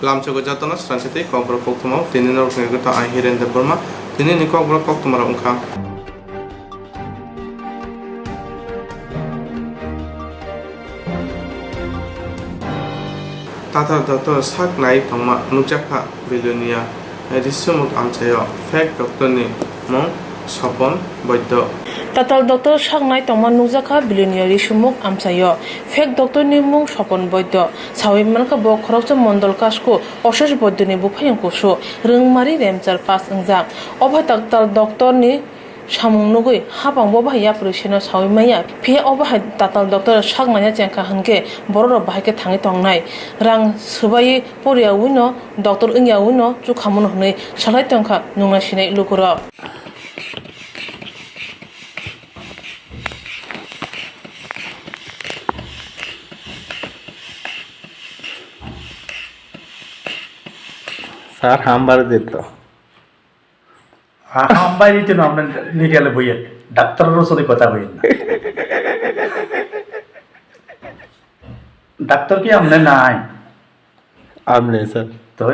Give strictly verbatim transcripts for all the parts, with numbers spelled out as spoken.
Lamsogo jotono sransa tei kokborok koktwma o tini norokni gota ang Hiren Debbarma. Tini ni kokborok koktwma rok wngkha. Tatal doctor sak nai tongma nukjakha Bilonia Risumuk amchaio fake doctor ni mung Sopon Boiddo. Tatal doctor sak nai tongma nukjakha Bilonia Risumuk amchaio fake doctor ni mung Sopon Boiddo. Sawi mankha bo khoroksa Mondol Kasku Oshesh Boiddo ni buphayung kusu Rwngmari Remchar pass wngjak. Obo tatal doctor ni samung nugwi hapang bo bahai yapri seno sawi maya. Phiya obo hai tatal doctor sak nanya chengkha hwnkhe borok rok bahai khe thangwi tongnai. Rang swbaiwi poriya wino doctor wngya wino chukhamuno hwnwi salai tongkha nungna sinai lukurok. Sir, hambar dito. আহা, বাইরে তো না, আপনার নিরিয়ালে বইয়েন। ডাক্তারের সাথে কথা বইয়েন না। ডাক্তার কি আপনি নাই? আপনি, স্যার। তো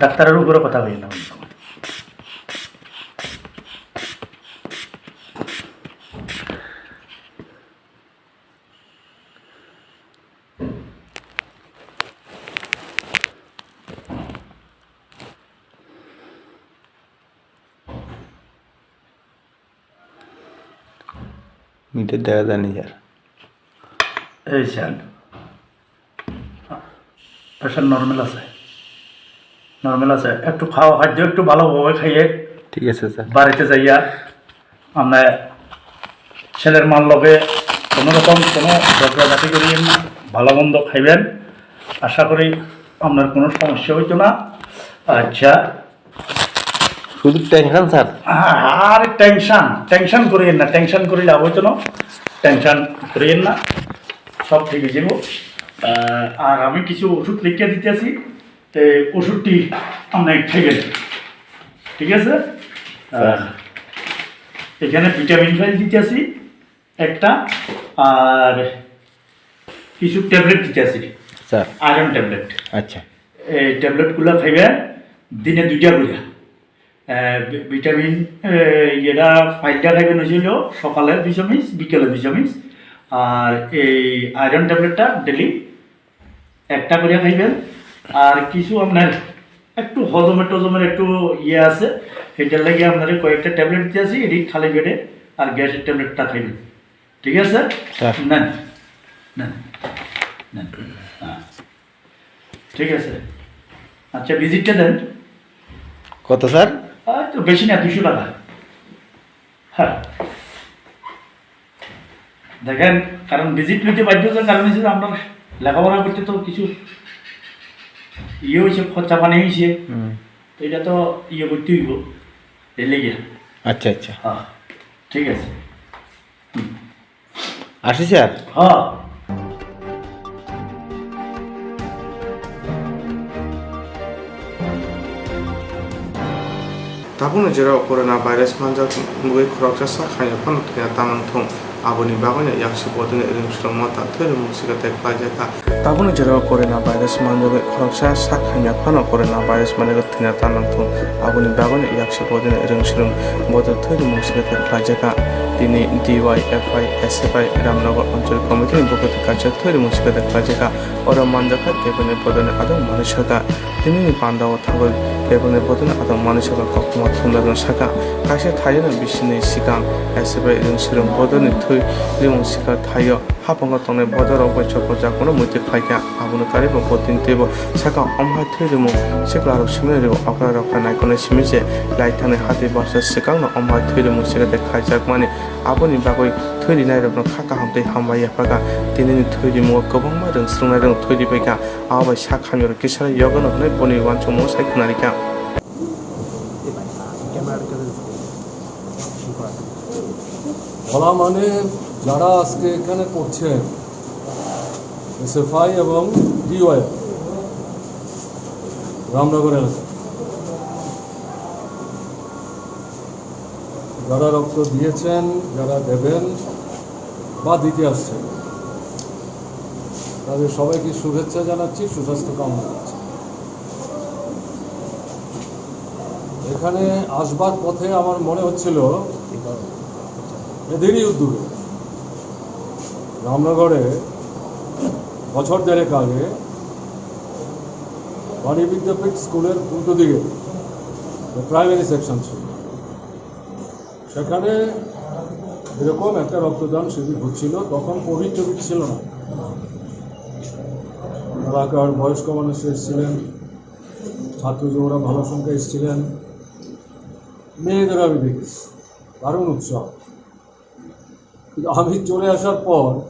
ডাক্তারের উপরে কথা বইয়েন না। মিটার দেখা যায়নি, স্যার। এই স্যার, প্রেশার নরমাল আছে, নরমাল আছে। একটু খাওয়া খাদ্য একটু ভালোভাবে খাইয়ে ঠিক আছে, স্যার। বাড়িতে যাইয়া আমরা ছেলের মার লগে কোনো রকম কোনো ঝগড়াঝাটি করিয়েন না, ভালো মন্দ খাইবেন। আশা করি আপনার কোনো সমস্যা হইতো না। আচ্ছা। শুধু টেনশন, স্যার। আ-, আরে টেনশন, টেনশন করিয়েন না, টেনশন করে লাভ হইতো না, টেনশন করিয়েন না, সব ঠিক হয়ে যাবো। আহ, আর আমি কিছু ওষুধ লিখে দিতেছি, এই ওষুধটি আপনি খাইবেন, ঠিক আছে? স্যার। আহ, এখানে ভিটামিন ফাইল দিতেছি একটা, আর কিছু ট্যাবলেট দিতেছি, স্যার। Iron tablet. আচ্ছা। এই ট্যাবলেটগুলো খাইবেন দিনে দুইটা করে। আহ, ভি-, ভিটামিন, আহ, এটা ফাইলটা খাইবেন হয়েছিল সকালে দুই চামচ, বিকেলে দুই চামচ। আর এই আয়রন ট্যাবলেটটা ডেইলি একটা করে খাইবেন। আর কিছু আপনার একটু হজমের টজমের একটু ইয়ে আছে, সেটার লাগি আপনারে কয়েকটা ট্যাবলেট দিতেছি, এটি খালি পেটে আর গ্যাসের ট্যাবলেটটা খাইবেন, ঠিক আছে? স্যার। নেন, নেন, নেন। হ্যাঁ, ঠিক আছে। আচ্ছা, ভিজিটটা দেন। কত, স্যার? আর তো বেশি না, দুশো টাকা। হ্যাঁ। দেখেন, কারণ ভিজিট নিতে বাধ্য হচ্ছে, কারণ হচ্ছে যে আমরা লেখাপড়া করতে তো কিছু ইয়ে হয়েছে, খরচা পানি হয়েছে। হুম। তো এটা তো ইয়ে করতে হইব, এই লেগে। আচ্ছা, আচ্ছা। হ্যাঁ, ঠিক আছে। হুম। আসি, স্যার। হ্যাঁ। Tabukni jora o corona virus manjak wngwi khoroksa sak hamya phano thwina ta nang thung, aboni bagwino yaksi bodolni rwng swrwngmo ta thwi rwmung swkang tei khlaijakha. Tabukni jora o corona virus manjagwi khoroksa sak hamya phano corona virus manjagwi thwina ta nang thung, aboni bagwino yaksi bodolni rwng swrwng bodol thwi rwmung swkang tei khlaijakha. Tini D Y F I S F I Ramnagar Anchal Committee ni bwkhak twi kaisa thwi rwmung swkang tei khlaijakha. Oro manjakha kebengni bodolni adong manwi sakha. Tinini pandao thangwi kebengni bodolni adong manwi sakha koktwma thumnarino sakha. Kaisa thairokno bisini swkang S F I rwng swrwng bodolni thwi rimung swkang thaio haphango tongnai bodolrok bai chopojak phano muitu khlaikha. Abono karwi bo botini twibo sakha omo hai thwi rimung siklarok simi rio okrarok kha naikolnai simi se lai thangni hati barsa swkangno omo hai thwi rimung swkang tei khaijakmani. Aboni bagwi thwi rinairokno kha kaham tei hambai yapha kha. Tinini thwi rimungo kwbangma rwng swrwngnairokno thwi ribai kha. Abo bai sak hamyarok kisa yogono hwnwi boni uansukmung sai khwnarikha. বলা মানে যারা আজকে এখানে করছেন, এসএফআই এবং ডিওয়াই রামনগর এলাকা, যারা রক্ত দিয়েছেন, যারা দেবেন বা দিতে আসছেন, তাদের সবাইকে শুভেচ্ছা জানাচ্ছি, সুস্বাস্থ্য কামনা করছি। এখানে আসবার পথে আমার মনে হচ্ছিল, এদেরই উদ্যোগে রামনগরে বছর দেড়েক আগে বাণী বিদ্যাপীঠ স্কুলের উল্টো দিকে প্রাইমারি সেকশন ছিল, সেখানে এরকম একটা রক্তদান শিবির হচ্ছিল। তখন কোভিড টোভিড ছিল না। এলাকার বয়স্ক মানুষ এসেছিলেন, ছাত্র যুবরা ভালো সংখ্যা এসেছিলেন, মেয়েদের আমি দেখেছি, দারুণ উৎসাহ। কিন্তু আমি চলে আসার পর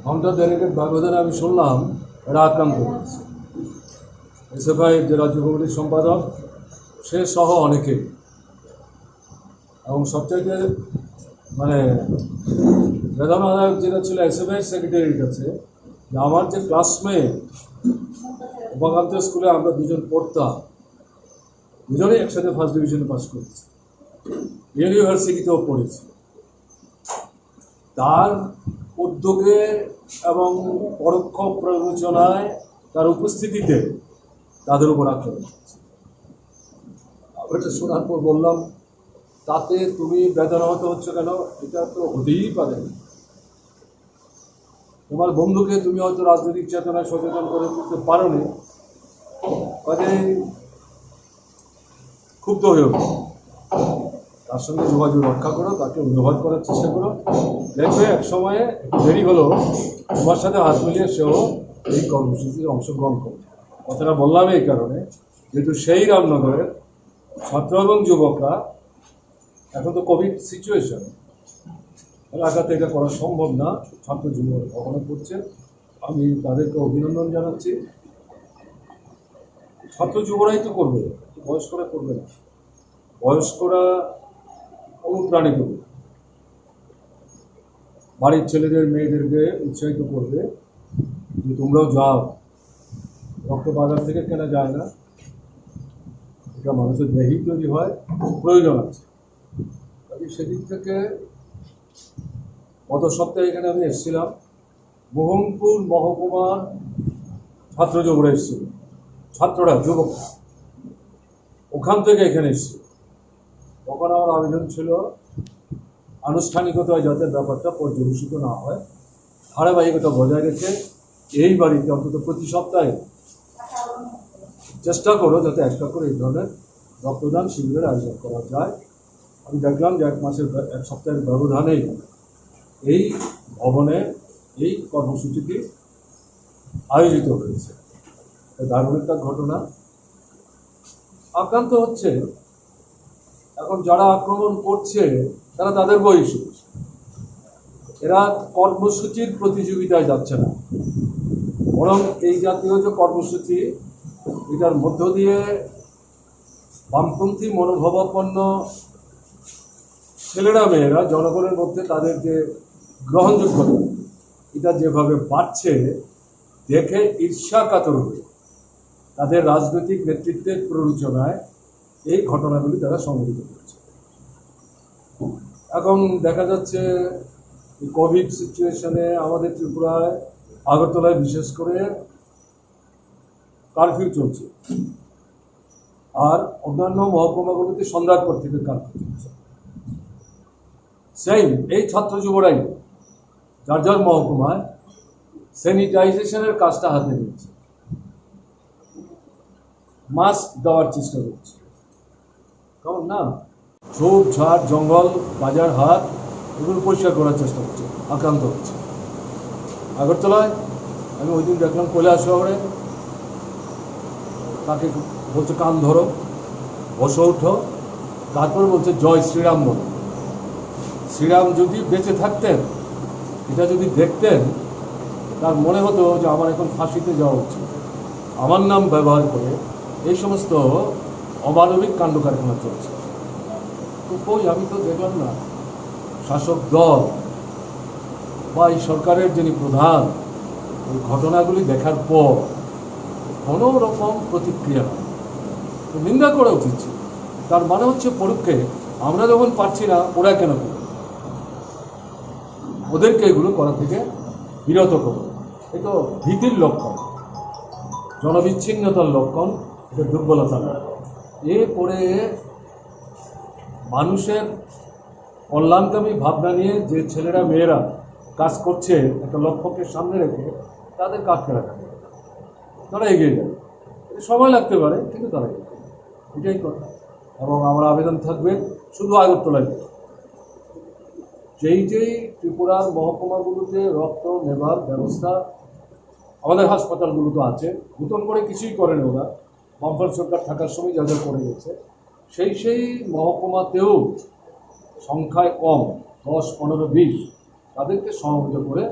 ঘন্টা দেড়েকের ব্যবধানে আমি শুনলাম এরা আক্রান্ত হয়েছে। এসএফআই যে রাজ্য কমিটির সম্পাদক, সে সহ অনেকে। এবং সবচাইতে মানে বেদনাদায়ক যেটা ছিল এসএফআই সেক্রেটারির কাছে, যে আমার যে ক্লাসমেট, উমাকান্ত স্কুলে আমরা দুজন পড়তাম, দুজনেই একসাথে ফার্স্ট ডিভিশনে পাস করেছি, ইউনিভার্সিটিতেও পড়েছি। তার উদ্যোগে এবং পরোক্ষ প্ররোচনায়, তার উপস্থিতিতে তাদের উপর আক্রমণ হচ্ছে। আমরা এটা শোনার পর বললাম, "তাতে তুমি বেদনাহত হচ্ছ কেন? এটা তো হতেই পারে না। তোমার বন্ধুকে তুমি হয়তো রাজনৈতিক চেতনায় সচেতন করে তুলতে পারোনি, কাজেই ক্ষুব্ধ হয়েও না। তার সঙ্গে যোগাযোগ রক্ষা করো, তাকে অনুভব করার চেষ্টা করো। দেখবে এক সময়ে একটু দেরি হলো, তোমার সাথে হাত মিলিয়ে সেও এই কর্মসূচিতে অংশগ্রহণ করবে।" কথাটা বললাম এই কারণে, যেহেতু সেই রামনগরের ছাত্র এবং যুবকরা এখন তো কোভিড সিচুয়েশন, এলাকাতে এটা করা সম্ভব না। ছাত্র যুবক ভবনে করছে, আমি তাদেরকে অভিনন্দন জানাচ্ছি। ছাত্র যুবরাই তো করবে, বয়স্করা করবে না। বয়স্করা অনুপ্রাণিত করবে, বাড়ির ছেলেদের মেয়েদেরকে উৎসাহিত করবে যে তোমরাও যাও। রক্ত বাজার থেকে কেনা যায় না, এটা মানুষের দেহেই তৈরি হয়, প্রয়োজন আছে। কাজে সেদিক থেকে গত সপ্তাহে এখানে আমি এসেছিলাম, মোহনপুর মহকুমার ছাত্র যুবরা এসেছিল, ছাত্ররা, যুবক, ওখান থেকে এখানে এসেছিল। তখন আমার আবেদন ছিল আনুষ্ঠানিকতায় যাতে ব্যাপারটা পর্যবেসিত না হয়, ধারাবাহিকতা বজায় রেখে এই বাড়িতে অন্তত প্রতি সপ্তাহে চেষ্টা করো যাতে একটা করে এই ধরনের রক্তদান শিবিরের আয়োজন করা যায়। আমি দেখলাম যে এক মাসের ব্য-, এক সপ্তাহের ব্যবধানেই এই ভবনে এই কর্মসূচিটি আয়োজিত হয়েছে। এটা দারুণ একটা ঘটনা। আক্রান্ত হচ্ছে, এখন যারা আক্রমণ করছে, তারা তাদের বয়সী। এরা কর্মসূচির প্রতিযোগিতায় যাচ্ছে না, বরং এই জাতীয় যে কর্মসূচি, এটার মধ্য দিয়ে বামপন্থী মনোভাবাপন্ন ছেলেরা মেয়েরা জনগণের মধ্যে তাদের যে গ্রহণযোগ্যতা, এটা যেভাবে বাড়ছে, দেখে ঈর্ষা কাতর হয়ে তাদের রাজনৈতিক নেতৃত্বের প্ররোচনায় এই ঘটনাগুলি তারা সংঘটিত করেছে। এখন দেখা যাচ্ছে কোভিড সিচুয়েশনে আমাদের ত্রিপুরায়, আগরতলায় বিশেষ করে কারফিউ চলছে, আর অন্যান্য মহকুমাগুলিতে সন্ধ্যার পর থেকে কারফিউ চলছে। সেম এই ছাত্র যুবরাই যার যার মহকুমায় স্যানিটাইজেশনের কাজটা হাতে নিয়েছে, মাস্ক দেওয়ার চেষ্টা করছে। কারণ না, ঝোপ ঝাড়, জঙ্গল, বাজার হাট, এগুলো পরিষ্কার করার চেষ্টা করছে, আক্রান্ত হচ্ছে। আগরতলায় আমি ওই দিন দেখলাম কৈলাস শহরে, তাকে বলছে, "কান ধরো, বসে উঠো", তারপর বলছে, "জয় শ্রীরাম" বলো। শ্রীরাম যদি বেঁচে থাকতেন, এটা যদি দেখতেন, তার মনে হতো যে আমার এখন ফাঁসিতে যাওয়া উচিত। আমার নাম ব্যবহার করে এই সমস্ত অমানবিক কাণ্ড কারখানা চলছে। তো কই, আমি তো দেখলাম না শাসক দল বা এই সরকারের যিনি প্রধান, এই ঘটনাগুলি দেখার পর কোনো রকম প্রতিক্রিয়া নেই। তো নিন্দা করা উচিত ছিল। তার মানে হচ্ছে পরোক্ষে আমরা যখন পারছি না, ওরা কেন করবে? ওদেরকে এগুলো করা থেকে বিরত করো। এ তো ভীতির লক্ষণ, জনবিচ্ছিন্নতার লক্ষণ, এটা দুর্বলতার লক্ষণ। এরপরে মানুষের কল্যাণকামী ভাবনা নিয়ে যে ছেলেরা মেয়েরা কাজ করছে, একটা লক্ষ্যকে সামনে রেখে, তাদের কাটতে রাখা যাবে না। তারা এগিয়ে যাবে। এটা সময় লাগতে পারে, কিন্তু তারা এগিয়ে যাবে। এটাই কথা। এবং আমার আবেদন থাকবে শুধু আগরতলায় নয়, যেই যেই ত্রিপুরার মহকুমাগুলোতে রক্ত নেবার ব্যবস্থা আমাদের হাসপাতালগুলোতে আছে, নতুন করে কিছুই করেনি ওরা, বামফ্রন্ট সরকার থাকার সময় যা যা করে গেছে, সেই সেই মহকুমাতেও সংখ্যায় কম, দশ, পনেরো, বিশ, তাদেরকে সমবেত করে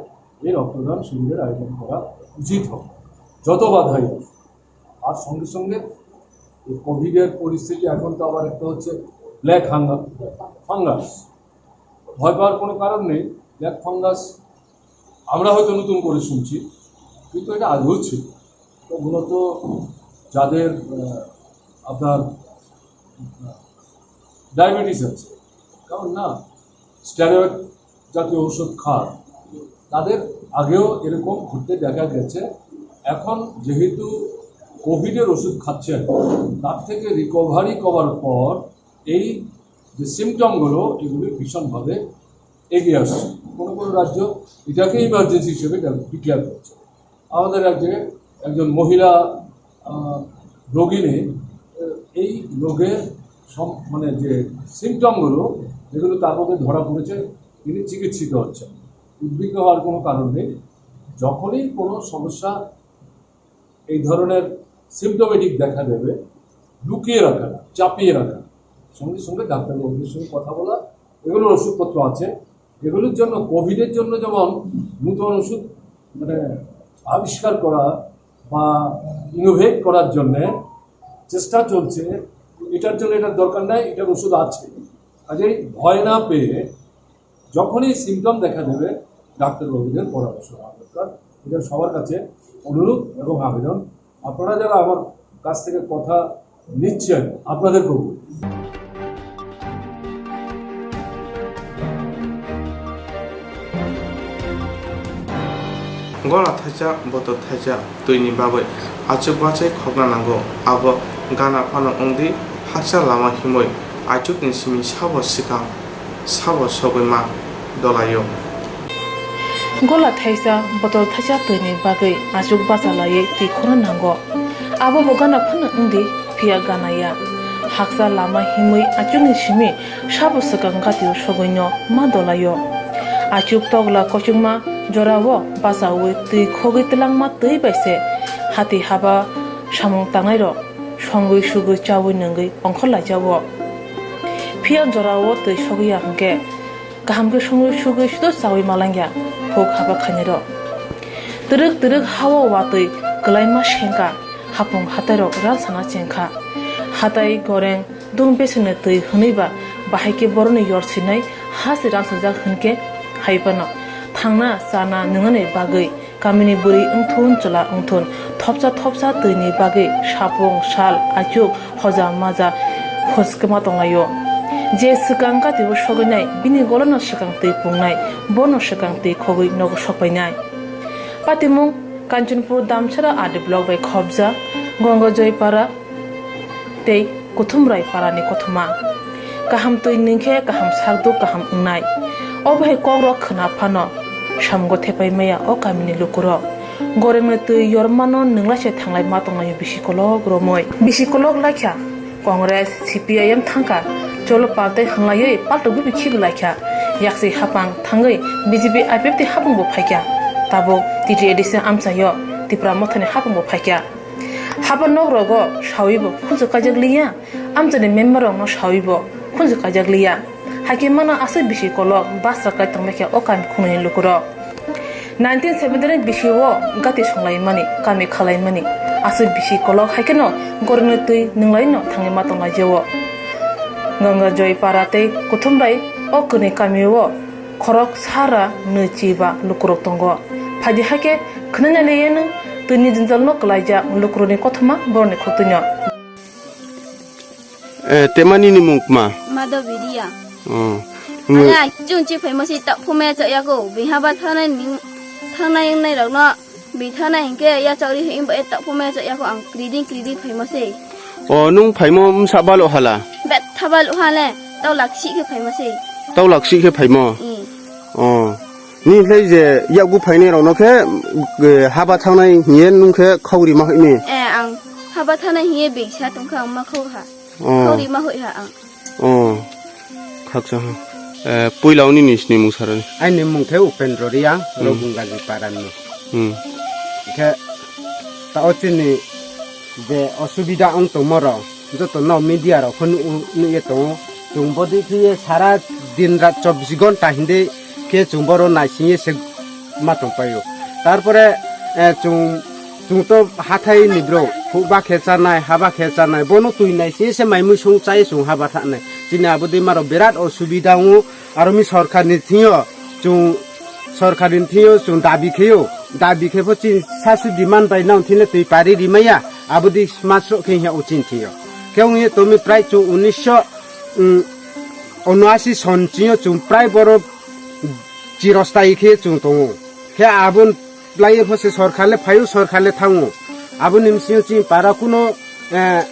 এই রক্তদান শিবিরের আয়োজন করা উচিত হবে, যত বাধাই আসুক। আর সঙ্গে সঙ্গে এই কোভিডের পরিস্থিতি, এখন তো আবার একটা হচ্ছে ব্ল্যাক হাঙ্গার, ফাঙ্গাস। ভয় পাওয়ার কোনো কারণ নেই। ব্ল্যাক ফাঙ্গাস আমরা হয়তো নতুন করে শুনছি, কিন্তু এটা আগেও ছিল। তো মূলত যাদের, আহ, আপনার, আহ, ডায়াবেটিস আছে, কারণ না স্টেরয়েড জাতীয় ঔষধ খান, তাদের আগেও এরকম ঘটতে দেখা গেছে। এখন যেহেতু কোভিডের ওষুধ খাচ্ছেন, তার থেকে রিকভারি করার পর এই যে সিমটমগুলো, এগুলি ভীষণভাবে এগিয়ে আসছে। কোনো কোনো রাজ্য এটাকে ইমার্জেন্সি হিসেবে ডিক্লেয়ার করছে। আমাদের রাজ্যে একজন মহিলা, আহ, রোগিনী, আহ, এই রোগের সম-, মানে যে সিমটমগুলো, যেগুলো তার মধ্যে ধরা পড়েছে, তিনি চিকিৎসিত হচ্ছেন। উদ্বিগ্ন হওয়ার কোনো কারণ নেই। যখনই কোনো সমস্যা এই ধরনের সিমটোমেটিক দেখা দেবে, লুকিয়ে রাখা না, চাপিয়ে রাখা না। সঙ্গে সঙ্গে ডাক্তারবাবুদের সঙ্গে কথা বলা, এগুলোর ওষুধপত্র আছে। এগুলোর জন্য, কোভিডের জন্য যেমন নতুন ওষুধ, মানে, আবিষ্কার করা বা ইনোভেট করার জন্য চেষ্টা চলছে, এটার জন্য এটার দরকার নাই, এটার ওষুধ আছে। কাজেই ভয় না পেয়ে যখনই সিমটম দেখা দেবে, ডাক্তারবাবুদের পরামর্শ নেওয়া দরকার। এটা সবার কাছে অনুরোধ এবং আবেদন। আপনারা যারা আমার কাছ থেকে কথা নিচ্ছেন, আপনাদেরকেও বলি। Gola thaisa, botol thaisa, twini bagwi achuk bachai khokna nango. Abo gana phano wngdi, haksa lama himwi achukni simi sabo swkang. Sabo sogwi ma dolaio. Gola thaisa, botol thaisa twini bagwi achuk bacha laiwi twi khorna nango. Abo bo gana phano wngdi, phiya gana ya. Haksa lama himwi achukni simi sabo swkang gatio sogwino ma dolaio. Achuk togla kochukma jorao bachaui twi khogwi twlangma twi bai se hati haba samung tangnairok songwi sugwi chaui nungwi ongkhor laijao. Phiya jorao twi sogwi ya hwnkhe kaham khe songwi sugwi sudo chaui malangya phuk haba khainai rok. Twrwk twrwk hao watwi kwlaima sengkha, hapung hatai rok rangsana chengkha. Hatai goreng dum besengni twi hwnwi ba bahai khe boroni yor sinai ha se rangsajak hwnkhe hai phano thangna chana nungnani bagwi Kamini bwrwi wngthun chwla wngthun thopsa thopsa twini bagwi sapung sal achuk hoja maja hoskema tonglaio. Je swkang gatio sogwinai bini golano swkang twi pungnai, bono swkang twi khogwi nogo sokpainai. Patimung Kanchanpur Damchara R D block bai khopjak Gongojoy para tei Kuthumrai parani kothoma. Kaham twi nwngkhe kaham sakduk kaham wngnai. Obo hai kokrok khwna phano samgo thepai maya o kamini lukurok. Gorengni twi yormano nwnglaise thanglai ma tonglaio bisi kolok romwi. Bisi kolok laikha Congress, C P I M thangkha, cholo party hwnlaiwi paltogwi khibi laikha. Yaksi hapang thangwi B J P I P F T hapangbo phaikha. Tabuk T T A D C amchaio Tipra Mothani hapangbo phaikha. Haba nok rogo sawi bo khunju kaijak liya, amchani member rok no sawi bo khunju kaijak liya. Hakhe mano aswk bisi kolok basra kai tongmai khe o kami khunui ni lukurok. Nineteen seventy nine bisi o gati songlai mani, kami khalai mani, aswk bisi kolok hai kheno gorni twi nwnglai no thangwi ma tonglai jao. Ganga Joy para tei Kuthumrai o kwnwi kami o khorok sara nwi chiba lukurok tongo. Phaidi hakhe khwnana leyeno twini jwnjalno kwlaijak lukurokni kothoma borokni khoroknwino. Eh, temani ni mung kma? Madhavi Riya. Oh. Ani achung chi phaima si tak phumaya cha yako. Biha ba thanai ning, thanai nai rok no. Bi thanai hingke ya chawri him ba tak phumaya cha yako ang kriding kriding phaima se. Oh, nung phaimo msa balo hala? Bet thabal hale. Tau laksi khe phaima se. Tau laksi khe phaimo? Mm. Oh. Ni khlai je yakgu phainai rokno khe, eh, haba thangnai hiye nung khe khogri ma hoini? Eh, ang haba thangnai hiye bengsa tongkha ang ma khogha. Oh. Khogri ma hoiha ang. Oh. Khaksa ha. Eh, puila oni ni sini mung sarani. Aini mung khe Upendra Reang, hmm. Rogungaji parani. Hmm. Khe ta o chini je osubida wng tongmo rok, joto no media rok pho nuh-, nuh ye tongo. Chwng bodi khe ye sara din rat chobbish gonta hindi khe chwng boro naising ye se ma tong paio. Tarpore, eh, chwng, chwng to hathai ni bro, hukba khe chanai, haba khe chanai, bono twi naising ye se mai mui sung chai chwng haba thanai. Chini abodi maro birat osubida wngo, aro mi sorkar ni thing yo chwng sorkar ni thing yo chwng dabi khe yo, dabi khe pho chini sasu demand bai nang thile twi pari rimaya, abodi smasro khe hiya o chini thing yo. Khe wngye tomi prai chwng unisho, um, unoasi son chini yo chwng prai boro chirostai khe chwng tongo. Khe abon lai pho se sorkar le phaio, sorkar le thango. Aboni msing yo chini para kuno, eh,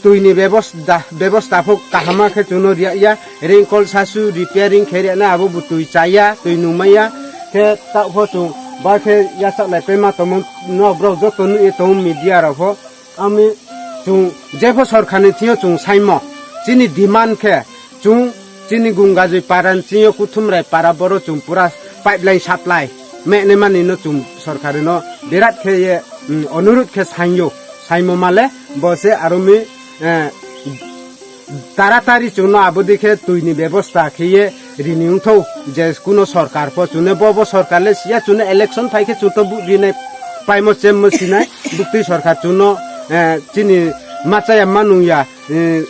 twi ni bebosta, bebosta pho kahama khe chwngno riya ya. Ring kol sasu repairing khe riyana abo bo twi chaya, twi nungmaya. Khe ta pho chwng ba khe yachak lai pema tongmo no borok joto nugwi tongo media rok pho. Ami chwng jepho sorkar ni thing yo chwng saimo, chini demand khe chwng chini Gungajoi para ni thing yo Kuthumrai para boro chwng pura pipeline supply mene mani no chwng sorkar no birat khe ye, mm, onurut khe sainyo, saimo male bo se aro mi, eh, taratari chwngno abodi khe twi ni bebosta khe ye rini wngthou, je kuno sorkar pho chwngno bo, bo sorkar le siya chwngno election phai khe chwngto bu rinai paimo chemmo sinai buktwi sorkar chwngno, eh, chini machaya manung ya, eh,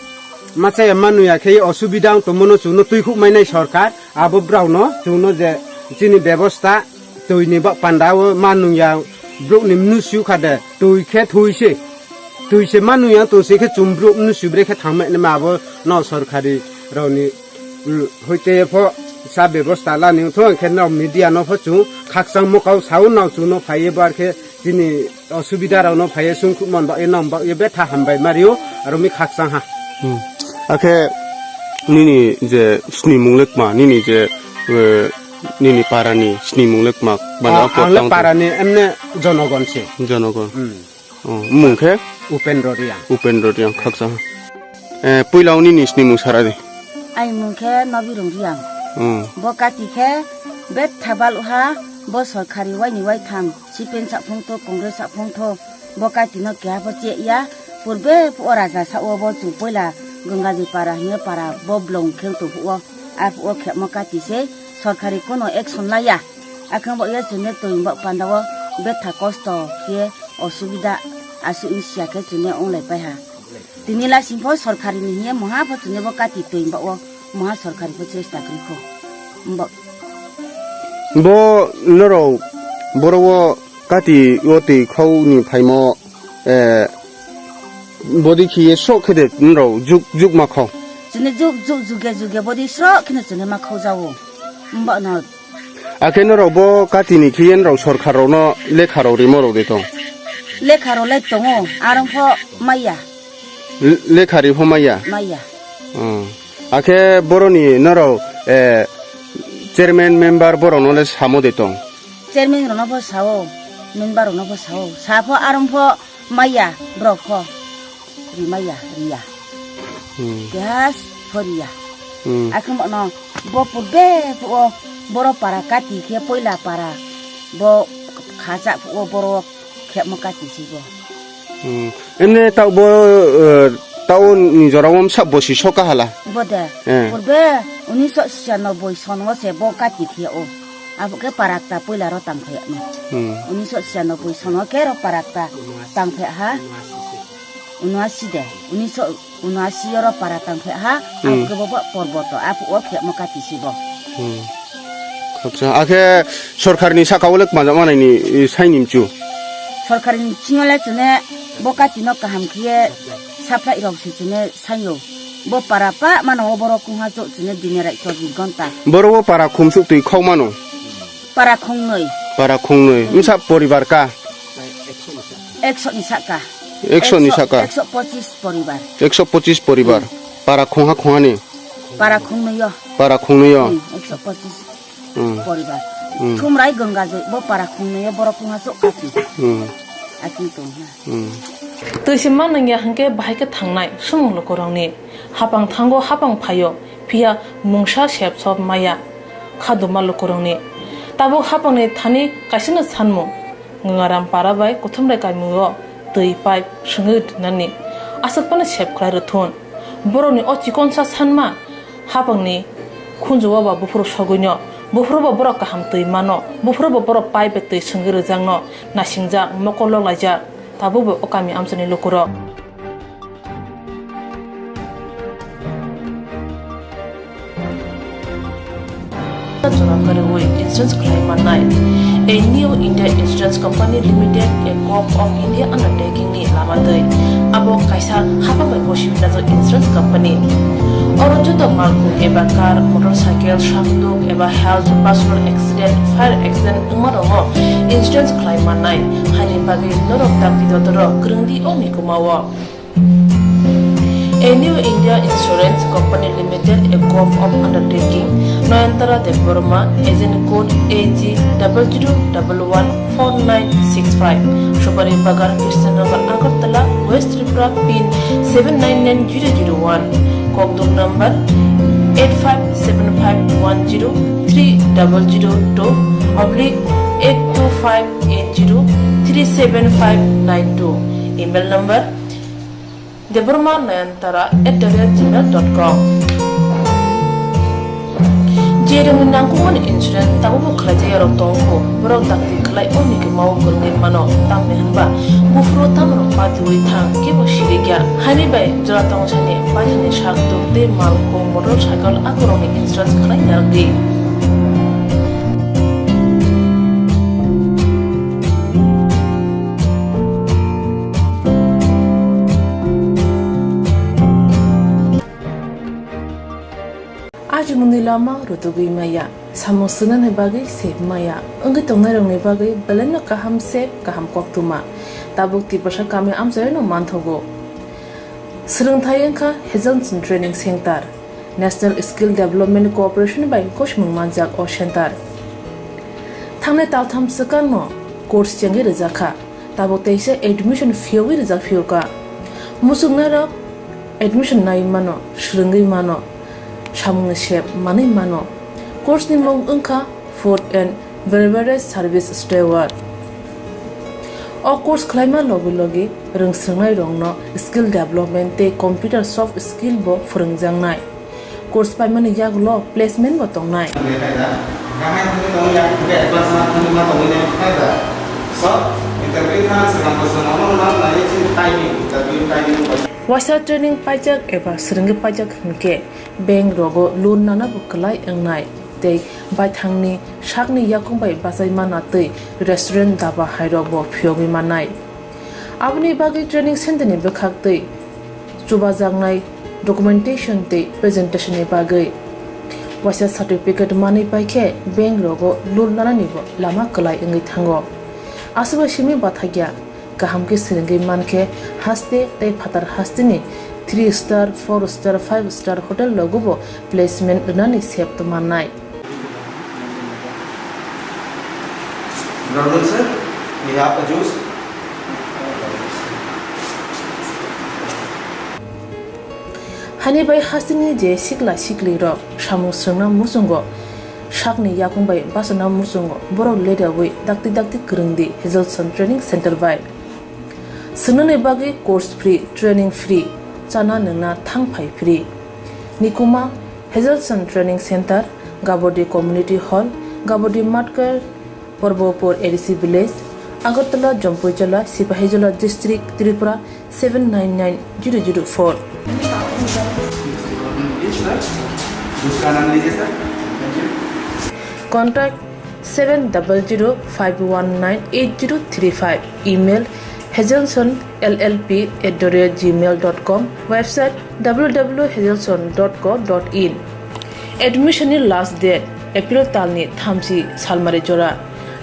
machaya manung ya khe osubida wng tongmano chwngno twi khuk mainai sorkar abo brao no chwngno je chini bebosta twi ni ba panda o manung ya, bruk ni mnu su kha de, twi khe thui se, twi se manung ya, twi se khe chwng bruk mnu su bre khe thang ma, ma abo no sorkari rok ni, mm, hoite pho sa bebosta la ni tho khe no media no pho chwng khakchang mokau sao no chwng no phai ye bar khe chini osubida rok no phai ye sung khuk man ba ye nam ba ye betha hambai mario aro mi khakchang ha. Hmm. Akhe nini je snimung le kma, nini je, eh, nini parani snimung le kma? Bana ah, ang le parani emne Jonogon se. Jonogon. Hmm. Oh, mung khe? Upendra Reang. Upendra Reang, khaksa. Eh, puila nini snimung sara di. Ai mung khe Nobirung Reang. Hmm. Bo kati khe betha baluha, bo sorkari waini waitham, C P M saphung tho, Congress saphung tho, bo kati no keha pho che ya, purbe phuo raja sao bo chwng puila Gungajoi para hwnwi para bo blong khe tong phuo, a phuo khemo kati se sorkari kono action laya. Akhang bo ya chwngno twi bak panda o betha kosto khe osubida aswk wngsiya khe chwngno wnglai paiha. Tini lasing pho sorkari ni hiye moha pho chwngno bo kati twi bak o moha sorkari pho chesta kri kho. Bo norok boro o kati o twi khau ni phaimo, eh, bodi khiye sok khe de norok juk juk ma khau. Chwngno juk juk juge juge bodi sok kheno chwngno ma khau jao. Mbak no Akhe norok bo kati ni khiye norok sorkar rok no lekha rok rimo rok de tong? Lekha rok le tongo, arong pho maya. Le-, lekha ri pho maya? Maya. Hmm. Akhe boroni norok, eh, chairman member borok no le samo de tong? Chairman rok no pho sao, member rok no pho sao. Sa pho arong pho Maya, borok pho. Rimaya, riya. Hmm. Gas pho riya. Hmm. Akhe bono bo purbe phuo boro para kati khe poila para. Bo khacha phuo boro khemo kati si bo. Hmm. Emne tao bo, eh, tao ni jora o msa bosi soka hala. Bo de. Eh. Purbe unisho siyanoboi son o se bo kati khe o. Abo khe parakta poila ro tang phai ni. Hmm. Unisho siyanoboi son o khe ro parakta tang phai ha. Unoasi de. Unisho unoasi ro para tang phai ha. Hmm. Abo khe bo porboto. Abo o khe mo kati si bo. Hmm. Acha, akhe sorkar ni saka o le kma jama nai ni, i, sai ni mchu. Sorkar ni chingo le chune bo kati no kaham khiye supply rok si chune sayo. Bo para pa mano o borok kungha chok chini dini rai chobbish gonta. Borok o para khumsuk twi khok mano? Para khongnwi. Para khongnwi. Hmm. Msa poribar ka? Ekso ni saka. Ekso ni saka? Ekso pochis poribar. Ekso pochis poribar. Hmm. Para khongha khongha ni? Para khungnwi o. Para khungnwi o? Hmm, ekso pochis Hmm. poribar. Hmm. Thumrai Gangajwi bo para khungnwi o borok wngya sok kati. Hmm. Ating tong ha. Hmm. Twi se ma nangya hwnkhe bahai khe thangnai swngmung lukurokni. Hapang thango hapang phaio, phiya mungsa sep sop maya khaduma lukurokni. Tabuk hapangni thani kaisano sanmung, Gangaram para bai Kuthumrai kamio twi pipe swngwi rinani aswk phano sep khlai rwthun. Borokni o chikonsa sanma hapangni khunju-o ba buphuru sogwino, buphuru bo borok kaham twi mano, buphuru bo borok pipe bai twi swngwi rwjakno nasingjak, mokol lok laijak, tabuk bo o kami amchaini lukurok. Jora kwrwi insurance khlai mannai. A New India Insurance Company Limited, a Gov of India undertaking ni lama twi. Abo kaisa hapang bai gosi hwnjak insurance company. Oro joto malkhung eba car, motorcycle, sakduk eba health, personal accident, fire accident wngma rokno insurance khlai mannai. Haini bagwi norok dakti dotoro kwrwngdi o mikuma o. A New India Insurance Company Limited, a Gov of Undertaking, Nayantara Debbarma, agent code A G double zero double one four nine six five, Subari Bagan, Krishnanagar, Agartala, West Tripura, pin seven nine nine zero zero one, Kokdum number eight five seven five one zero three double zero two oblique eight two five eight zero three seven five nine two, email number Debbarma Nayantara at the rate gmail dot com. Je rwngwi nangkukmani insurance tabukbo khlaijak yarok tongkho, borok dakti khlai o mikuma o kwrwngwi mano, tamni hwnba buphuru tamrok patiwi thang kebo sirikya. Haini bai jora tongsani paithakni sak tuk tei malkhung motorcycle akorokni insurance khlai narwkdi. Ajimungni lama rutugwi maya, samung swngnani bagwi sep maya, wngwi tongnairokni bagwi belaino kaham sep, kaham koktwma. Tabuk Tiprasa kami amchaino manthogo. Swrwngthai wngkha Hazelson Training Center, National Skill Development Corporation bai gosimung manjak o center. Thangnai taltham swkangno course chengwi rwjakha. Tabuk teisa admission phiyogwi rijak phiyokha. Muchungnairok admission naiwi mano, swrwngwi mano, samungni sep manwi mano. Course ni mung wngkha Food and Beverage Service Steward. O course khlaima logi logi rwngswrwngnairokno skill development tei computer soft skill bo phwrwngjaknai. Course paimani yagulo placement bo tongnai. Waisa training paijak eba swrwngwi paijak hwnkhe bank rogo loan nana bo kwlai wngnai tei baithangni sakni yakung bai bachai manna tei restaurant daba hairok bo phiyogwi mannai. Aboni bagwi training center ni bwkhak tei chubajaknai documentation tei presentation ni bagwi waisa certificate manwi paikhe bank rogo loan nanani bo lama kwlai wngwi thango. Aswkbai simi bathakya kaham khe swrwngwi mankhe haste tei phatar hasteni three star, four star, five star hotel rogo bo placement rwnani sep tongmannai. Brother sir, we have a juice. Hani bai hasteni je sikla sikli rok samung swrwngna muchungo, sakni yakung bai bachana muchungo, borok leriawi dakti dakti kwrwngdi Hazelson Training Center bai. Swngnani bagwi course free, training free, chana nwngna thang phai free. Nikuma Hazelson Training Center, Gabodi Community Hall, Gabodi Matkar, Porbopur A D C Village, Agartala, Jampuijala, Sipahijola District, Tripura seven nine nine zero zero four. Contact seven double zero five one nine eight zero three five. Email hazelson L L P at the rate gmail dot com. Website W W W hazelson dot co dot in. Admission ni last date April talni thamchi salmari jora.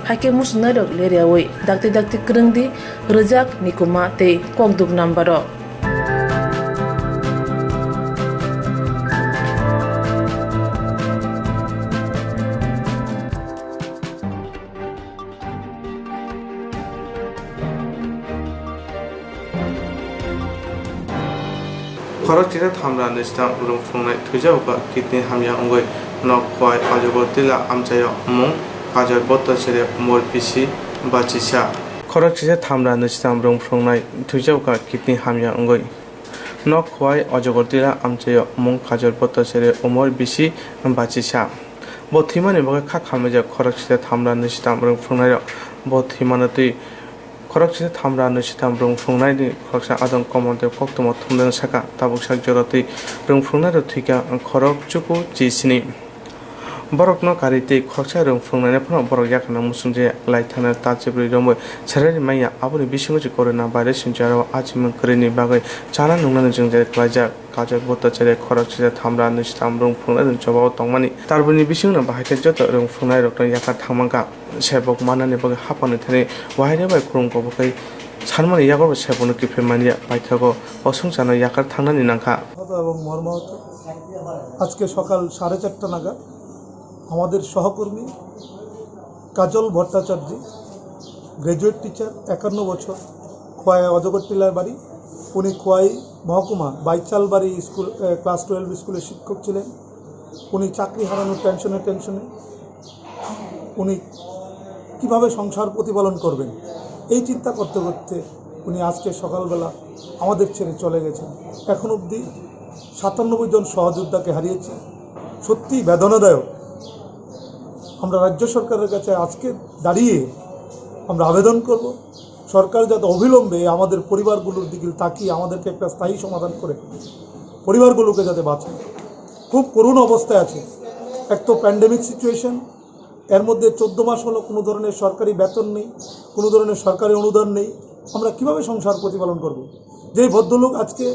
Haikhe muchungnairok leriawi dakti dakti kwrwngdi, rwjak, nikuma tei kokduk number o. Khoroksa thamra nwichitham rwng phunuknai thwijago kidney hamya wngwi. Nok Khowai Ajagor Tila amchaio mung Kajol Bhattacharya, umor bisi bachisa. Khoroksa thamra nwichitham rwng phunuknai thwijago kidney hamya wngwi. Nok Khowai Ajagor Tila amchaio mung Kajol Bhattacharya, umor bisi bachisa. Bo thwimani bagwi kha khamlaijak khoroksa thamra nwichitham rwng phunuknairok. Bo thwimano twi Khoroksa thamra nwichitham rwng phunuknaini khoroksa adong Komol Dev koktwma thumdana saka, tabuk sak jora twi rwng phunuknairok thwikha khorok chuku chi sini. Borokno karwi tei khoroksa rwng phunuknaino phano borok yakarna muchungjaya lai thangna ta chibrwi romwi serani manya, aboni bisingo se corona virus ni jora o achimwng kwrwini bagwi chana nungnani jwngjal khlaijak. Kajol Bhattacharya khoroksa thamra nwichitham rwng phunuknairokni chobao tongmani tarbuini bisingno bahai khe joto rwng phunuknairokno yakar thangmankha. Sebok mannani bagwi haphangni thani wahaini bai khulum kobok khai sanmani yago bo sebokno kiphil manya, paithago o swngcharno yakar thangnani nangkha. আহত এবং মর্মাহত। আজকে সকাল সাড়ে চারটা নাগাদ আমাদের সহকর্মী কাজল ভট্টাচার্য, গ্র্যাজুয়েট টিচার, একান্ন বছর, খোয়াই অজগর টিলার বাড়ি। উনি খোয়াই মহকুমা বাইচালবাড়ি স্কুল, এ, ক্লাস টুয়েলভ স্কুলের শিক্ষক ছিলেন। উনি চাকরি হারানোর টেনশনে টেনশনে উনি কিভাবে সংসার প্রতিপালন করবেন, এই চিন্তা করতে করতে উনি আজকে সকালবেলা আমাদের ছেড়ে চলে গেছেন। এখন অবধি সাতানব্বই জন সহযোদ্ধাকে হারিয়েছি। সত্যিই বেদনাদায়ক। আমরা রাজ্য সরকারের কাছে আজকে দাঁড়িয়ে আমরা আবেদন করব, সরকার যাতে অবিলম্বে আমাদের পরিবারগুলোর দিকে তাকিয়ে আমাদেরকে একটা স্থায়ী সমাধান করে পরিবারগুলোকে যাতে বাঁচায়। খুব করুণ অবস্থায় আছে। এক তো প্যান্ডেমিক সিচুয়েশন, এর মধ্যে চোদ্দ মাস হলো কোনো ধরনের সরকারি বেতন নেই, কোনো ধরনের সরকারি অনুদান নেই। আমরা কিভাবে সংসার প্রতিপালন করব? যেই ভদ্রলোক আজকে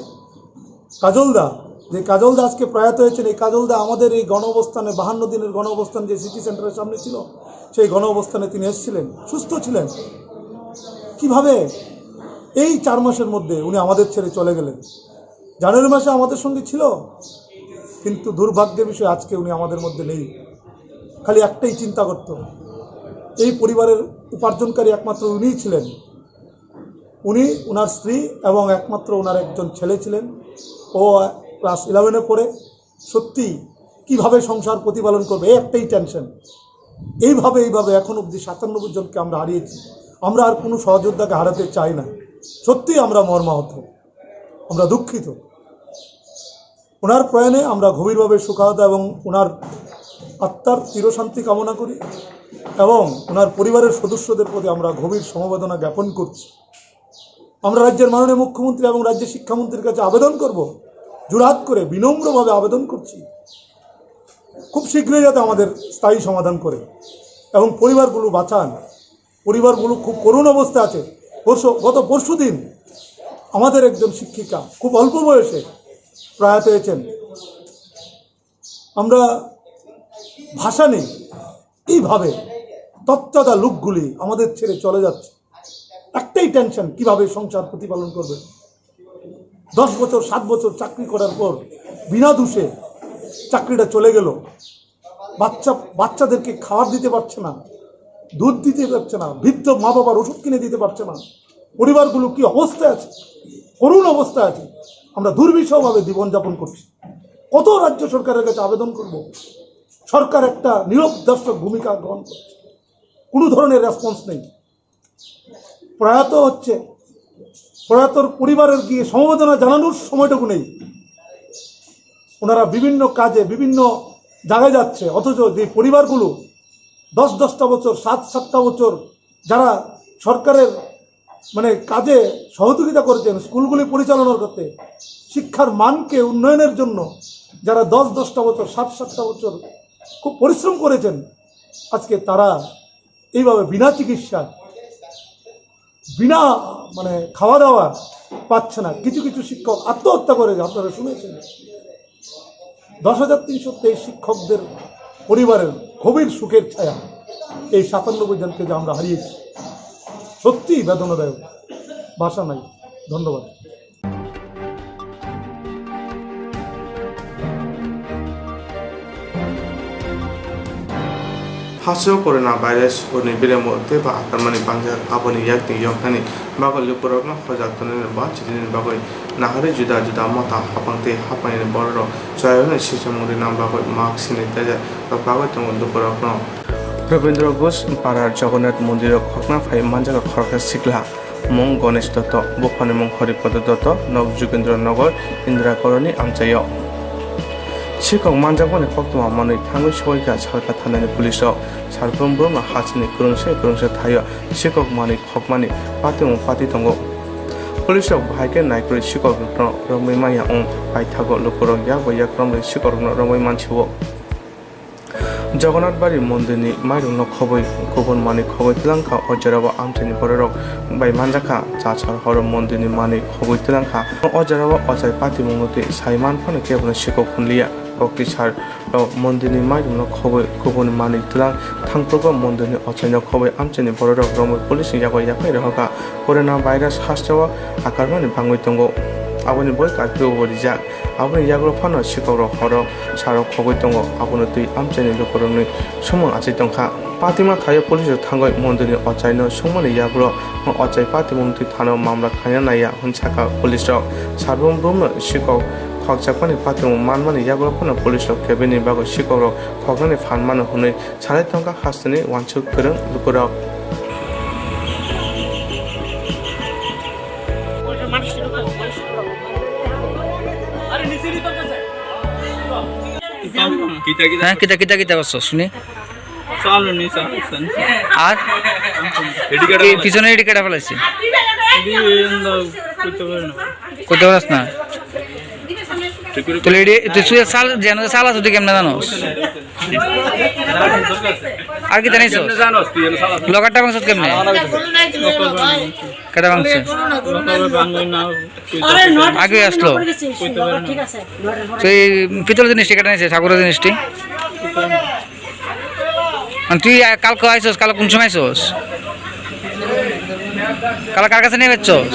কাজলদা, যে কাজলদা আজকে প্রয়াত হয়েছেন, এই কাজলদা আমাদের এই গণ অবস্থানে, বাহান্ন দিনের গণ অবস্থান যে সিটি সেন্টারের সামনে ছিল, সেই গণ অবস্থানে তিনি এসেছিলেন, সুস্থ ছিলেন। কিভাবে এই চার মাসের মধ্যে উনি আমাদের ছেড়ে চলে গেলেন? জানুয়ারি মাসে আমাদের সঙ্গে ছিল, কিন্তু দুর্ভাগ্যের বিষয় আজকে উনি আমাদের মধ্যে নেই। খালি একটাই চিন্তা করত, এই পরিবারের উপার্জনকারী একমাত্র উনিই ছিলেন। উনি, ওনার স্ত্রী এবং একমাত্র ওনার একজন ছেলে ছিলেন। ও ক্লাস ইলেভেনে পড়ে। সত্যি কিভাবে সংসার প্রতিপালন করবে, এই একটাই টেনশন। এইভাবে, এইভাবে এখন অবধি সাতানব্বই জনকে আমরা হারিয়েছি। আমরা আর কোনো সহযোদ্ধাকে হারাতে চাই না। সত্যিই আমরা মর্মাহত, আমরা দুঃখিত। ওনার প্রয়াণে আমরা গভীরভাবে শোকাহত এবং ওনার আত্মার চিরশান্তি কামনা করি এবং ওনার পরিবারের সদস্যদের প্রতি আমরা গভীর সমবেদনা জ্ঞাপন করছি। আমরা রাজ্যের মাননীয় মুখ্যমন্ত্রী এবং রাজ্যের শিক্ষামন্ত্রীর কাছে আবেদন করব, জোড়হাত করে বিনম্রভাবে আবেদন করছি, খুব শীঘ্রই যাতে আমাদের স্থায়ী সমাধান করে এবং পরিবারগুলো বাঁচান। পরিবারগুলো খুব করুণ অবস্থা আছে। পরশু, গত পরশু দিন আমাদের একজন শিক্ষিকা খুব অল্প বয়সে প্রয়াত হয়েছেন। আমরা ভাষা নেই, এইভাবে তত্ত্বাদা লোকগুলি আমাদের ছেড়ে চলে যাচ্ছে। একটাই টেনশন, কিভাবে সংসার প্রতিপালন করবে। দশ বছর, সাত বছর চাকরি করার পর বিনা দোষে চাকরিটা চলে গেল। বাচ্চা, বাচ্চাদেরকে খাবার দিতে পারছে না, দুধ দিতে পারছে না, বৃদ্ধ মা বাবার ওষুধ কিনে দিতে পারছে না। পরিবারগুলো কি অবস্থায় আছে, করুণ অবস্থায় আছে। আমরা দুর্বিষহভাবে জীবনযাপন করছি। কত রাজ্য সরকারের কাছে আবেদন করব, সরকার একটা নীরব দর্শক ভূমিকা গ্রহণ করছে, কোনো ধরনের রেসপন্স নেই। প্রয়াত হচ্ছে, প্রয়াতর পরিবারের গিয়ে সমবেদনা জানানোর সময়টুকু নেই। ওনারা বিভিন্ন কাজে বিভিন্ন জায়গায় যাচ্ছে, অথচ যে পরিবারগুলো দশ দশটা বছর, সাত সাতটা বছর যারা সরকারের মানে কাজে সহযোগিতা করেছেন, স্কুলগুলি পরিচালনার ক্ষেত্রে, শিক্ষার মানকে উন্নয়নের জন্য যারা দশ দশটা বছর, সাত সাতটা বছর খুব পরিশ্রম করেছেন, আজকে তারা এইভাবে বিনা চিকিৎসা, বিনা মানে খাওয়া দাওয়া পাচ্ছে না। কিছু কিছু শিক্ষক আত্মহত্যা করে, আপনারা শুনেছেন। দশ হাজার তিনশো তেইশ শিক্ষকদের পরিবারের গভীর শোকের ছায়া এই সাতানব্বই জনকে যে আমরা হারিয়েছি, সত্যিই বেদনাদায়ক, ভাষা নাই। ধন্যবাদ। Hasteo corona virus hwnwi beremo teibo akarmani bangjak, aboni yakni yoknani bagwi lukurokno hojak tongnani ba chidini bagwi naharwi juda juda mota hapang tei hapangni bororok chayawino sichomung rina bagwi mask, sanitizer rok bagwi tongo lukurokno. Rabindra Ghosh para Jagannath Mondiro khokna phai manjak khoroksa sikla. Mung Ganesh Dotto, buphani mung Haripada Dotto, nok Jugendra Nagar, Indira Colony amchaio. Sikok manjakmani koktwma manwi thangwi sowaikha salka thanani police rok. Sarbrum brumno hasteni kwrwngsa kwrwngsa thaio sikok manwi khokmani patimung pati tongo. Police rok bahai khe naikwrwi sikok rokno romwi manya wng paithago lukurok yak bai yak romwi sikok rokno romwi mansio. Jagannath Bari mondirni mairungno khobwi kubun manwi khogwi twlang kha, o jorao amchaini bororok bai manjak kha, chachar horo mondirni manwi khogwi twlang kha. O jorao ochai patimungno twi sai man phano kebono sikok hwnliya. Kokti sar rok mondirni mairungno khobwi kubun manwi twlang thangphrugo mondirni ochaino khobwi amchaini bororok romwi police ni yago yaphai rohorkha. Corona virus hasteo akarmani bangwi tongo, aboni boi curfew bo rijak. Aboni yagulo phano sikokrok horo sarok khogwi tongo, abono twi amchaini lukurokni sumung achai tongkha. Patima thaio police rok thangwi mondirni ochaino sungmani yagulo ochai patimung twi thano mamla khaina naiya hwn sakha police rok. Sarbrum brumno sikok khokjakmani patimung manmani yagulo phano police rok kebini bagwi sikokrok khoknani phan mano hwnwi sanai tongkha hasteni uansuk kwrwng lukurok. Hah, kita, kita, kita, kita, sini. Ar? Pi-, pichone edi keta pelaise? Koito paras na? Tole edi, tui sal, jeno sal aso tui kemne janos? Ar kita nai sos? Logar ta bangsos kemne? Keta bangse? Age aslo. Tui pitol jinisti keta nai se, thakura jinisti? An tui, ah, kalko aisos, kalko kun somoi aisos? Kala kar kache nei bechchos?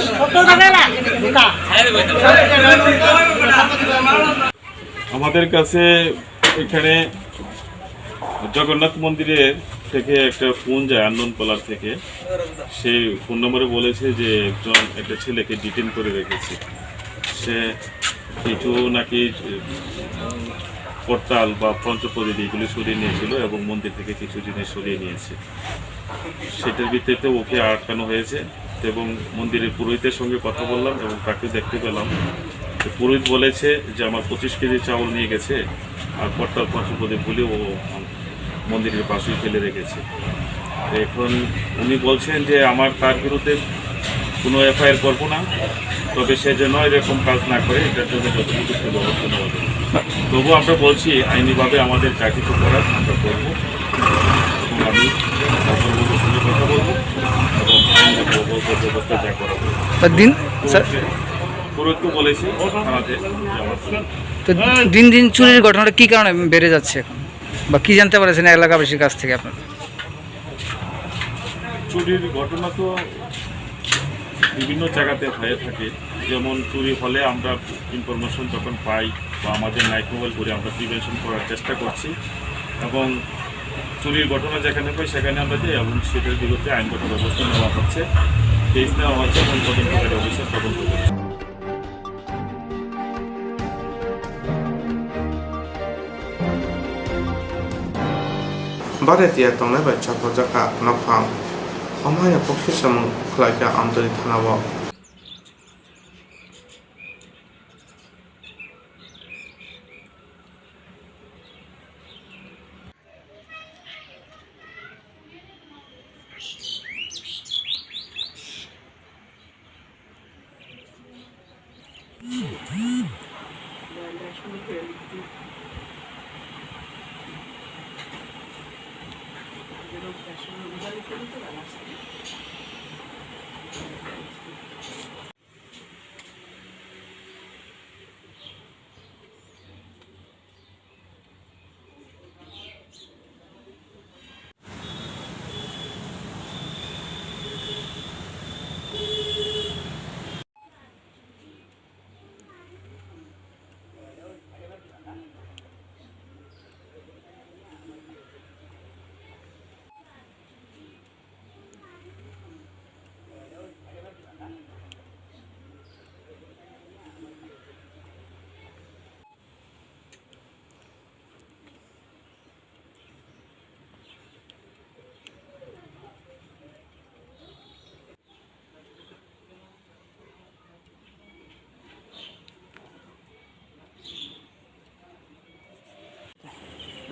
আমাদের কাছে এখানে জগন্নাথ মন্দিরের থেকে একটা ফোন যায় আননোন কলার থেকে। সেই ফোন নম্বরে বলেছে যে একজন, একটা ছেলেকে ডিটেইন করে রেখেছে। সে কিছু নাকি, উম, করতাল বা পঞ্চপ্রদীপ এগুলি সরিয়ে নিয়েছিল এবং মন্দির থেকে কিছু জিনিস সরিয়ে নিয়েছে। সেটার ভিত্তিতে ওকে আটকানো হয়েছে এবং মন্দিরের পুরোহিতের সঙ্গে কথা বললাম এবং তাকে দেখতে পেলাম। তো পুরোহিত বলেছে যে আমার পঁচিশ কেজি চাউল নিয়ে গেছে আর করতাল পঞ্চপ্রদীপগুলি ও মন্দিরের পাশেই ফেলে রেখেছে। তো এখন উনি বলছেন যে আমার তার বিরুদ্ধে কোনো এফআইআর করবো না, তবে সে যেন এরকম কাজ না করে, এটার জন্য যথোপযুক্ত ব্যবস্থা নেওয়া হবে। তবু আমরা বলছি, আইনিভাবে আমাদের যা কিছু করার আমরা করবো এবং আমি তার পরিবারের সঙ্গে কথা বলবো এবং আইনগত ব্যবস্থা যা করা হবে। তা দিন, স্যার। পুরোহিতকে বলেছি থানাতে জমা দিতে। তো দিন দিন চুরির ঘটনাটা কি কারণে বেড়ে যাচ্ছে এখন, বা কি জানতে পারছেন এলাকাবাসীর কাছ থেকে আপনারা? চুরির ঘটনা তো বিভিন্ন জায়গাতে হয়ে থাকে, যেমন চুরি হলে আমরা ইনফরমেশন যখন পাই বা আমাদের নাইট মোবাইল ঘুরে আমরা প্রিভেনশন করার চেষ্টা করছি এবং চুরির ঘটনা যেখানে পাই সেখানে আমরা যাই এবং সেটার বিরুদ্ধে আইনগত ব্যবস্থা নেওয়া হচ্ছে, কেস নেওয়া হচ্ছে এবং তদন্তকারী অফিসার তদন্ত করছে। Baratia tongnai bai chathokjak kha nokphang. Omo hai no kok sirsamung khlai kha Amtwini thana o.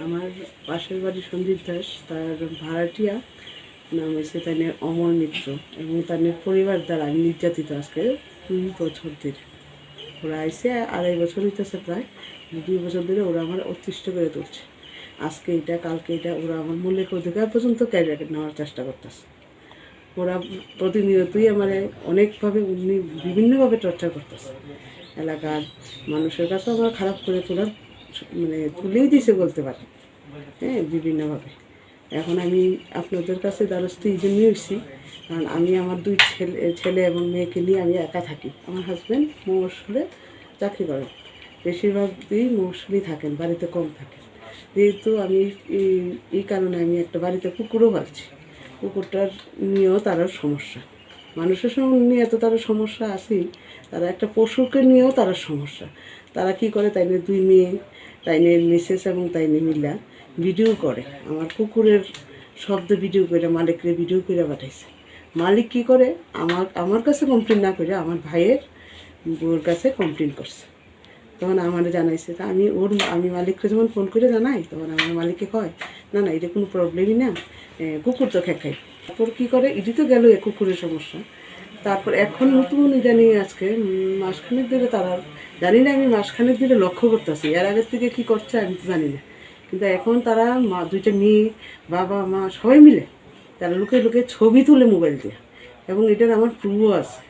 আমার পাশের বাড়ি সন্দীপ দাস, তার ভাড়াটিয়া নাম হচ্ছে তাইনের অমর মিত্র এবং তাইনের পরিবার দ্বারা আমি নির্যাতিত আজকে দুই বছর ধরে। ওরা আইসে আড়াই বছর হইতেছে প্রায়, দুই বছর ধরে ওরা আমার অতিষ্ঠ করে তুলছে। আজকে এটা, কালকে এটা, ওরা আমার মৌলিক অধিকার পর্যন্ত কেড়ে নেওয়ার চেষ্টা করতেছে। ওরা প্রতিনিয়তই আমারে অনেকভাবে, উনি বিভিন্নভাবে টর্চার করতেছে। এলাকার মানুষের কাছেও আমার খারাপ করে তোলার, মানে, তুলেই দিছে বলতে পারেন, হ্যাঁ, বিভিন্নভাবে। এখন আমি আপনাদের কাছে দ্বারস্থ এই জন্যই হয়েছি, কারণ আমি আমার দুই ছেলে, ছেলে এবং মেয়েকে নিয়ে আমি একা থাকি। আমার হাজব্যান্ড মফস্বলে চাকরি করেন, বেশিরভাগই মফস্বলেই থাকেন, বাড়িতে কম থাকেন। যেহেতু আমি এই, এই কারণে আমি একটা বাড়িতে কুকুরও পালছি, কুকুরটার নিয়েও তারার সমস্যা। মানুষের সঙ্গে নিয়ে তো তারা সমস্যা আছেই, তারা একটা পশুকে নিয়েও তারা সমস্যা। তারা কি করে, তাইনের দুই মেয়ে, তাইনের মিসেস এবং তাইনের মিলা ভিডিও করে, আমার কুকুরের শব্দ ভিডিও করে মালিকরে ভিডিও করে পাঠাইছে। মালিক কি করে, আমার, আমার কাছে কমপ্লেন না করে আমার ভাইয়ের বউর কাছে কমপ্লেন করছে। তখন আমারে জানাইছে, তা আমি ওর, আমি মালিককে যখন ফোন করে জানাই, তখন আমার মালিকে কয়, "না, না, এটা কোনো প্রবলেমই না, এ, কুকুর তো খেক খাই।" তারপর কি করে, এটি তো গেল এ কুকুরের সমস্যা। তারপর এখন নতুন ইদানিং আজকে, উম, মাসখানেক ধরে তারা, জানি না, আমি মাসখানেক ধরে লক্ষ্য করতেছি, এর আগের থেকে কি করছে আমি তো জানি না, কিন্তু এখন তারা মা, দুইটা মেয়ে, বাবা মা সবাই মিলে তারা লুকিয়ে লুকিয়ে ছবি তুলে মোবাইল দিয়ে, এবং এটার আমার প্রুফও আছে।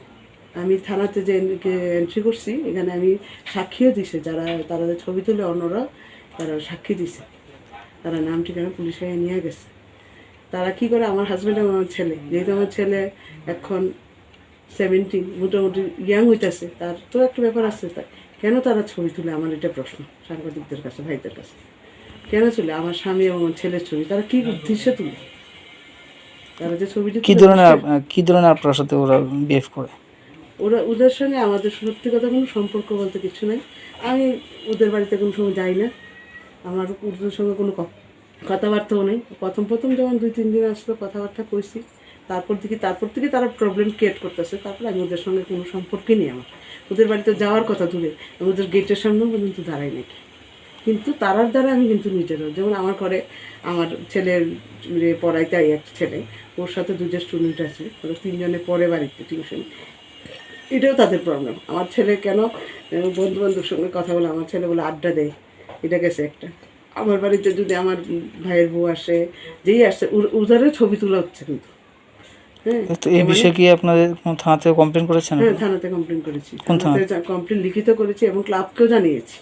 আমি থানাতে যে এন-, কে এন্ট্রি করছি, এখানে আমি সাক্ষীও দিছে, যারা, তারা যে ছবি তুলে অন্যরা, তারা সাক্ষী দিছে, তারা নাম ঠিকানা পুলিশে নিয়ে গেছে। তারা কি করে, আমার হাজব্যান্ড এবং আমার ছেলে, যেহেতু আমার ছেলে এখন সেভেন্টিন, মোটামুটি ইয়াং হইতাছে, তার তো একটা ব্যাপার আছে, তা কেন তারা ছবি তুলে, আমার এটা প্রশ্ন সাংবাদিকদের কাছে, ভাইদের কাছে। কেন তুলে আমার স্বামী এবং আমার ছেলের ছবি? তারা কি উদ্দেশ্যে তুলে? তারা যে ছবিটি কি তুলে ধরনের সেটা আপ-, আহ, কি ধরনের আপনার সাথে ওরা বিহেভ করে? ওরা, ওদের সঙ্গে আমাদের সত্যি কথা কোনো সম্পর্ক বলতে কিছু নাই। আমি ওদের বাড়িতে কোনো সময় যাই না, আমার ওদের সঙ্গে কোনো ক-, কথাবার্তাও নেই। প্রথম প্রথম যখন দুই তিন দিন আসলো, কথাবার্তা কইছি, তারপর থেকে, তারপর থেকে তারা প্রবলেম ক্রিয়েট করতেছে। তারপর আমি ওদের সঙ্গে কোনো সম্পর্কই নেই আমার। ওদের বাড়িতে যাওয়ার কথা দূরে, আমি ওদের গেটের সামনেও পর্যন্ত দাঁড়াই নাকি। কিন্তু তারার দ্বারা আমি কিন্তু নিজেরও, যেমন আমার ঘরে আমার ছেলের, মানে, পড়াইতে আই এক ছেলে, ওর সাথে দুইটা স্টুডেন্ট আছে, ওরা তিনজনে পড়ে বাড়িতে টিউশন, এটাও তাদের প্রবলেম। আমার ছেলে কেন, আহ, বন্ধু বান্ধব সঙ্গে কথা বলে, আমার ছেলে বলে আড্ডা দেয়, এটা গেছে একটা। আমার বাড়িতে যদি আমার ভাইয়ের বউ আসে, যেই আসছে, উ-, উজারে ছবি তোলা হচ্ছে কিন্তু। হ্যাঁ, তো এই মানে বিষয়ে কি আপনাদের কোনো থানাতে কমপ্লেন করেছেন? হ্যাঁ, থানাতে কমপ্লেন করেছি। কোন থানা? থানাতে জা-, কমপ্লেন লিখিত করেছি এবং ক্লাবকেও জানিয়েছি।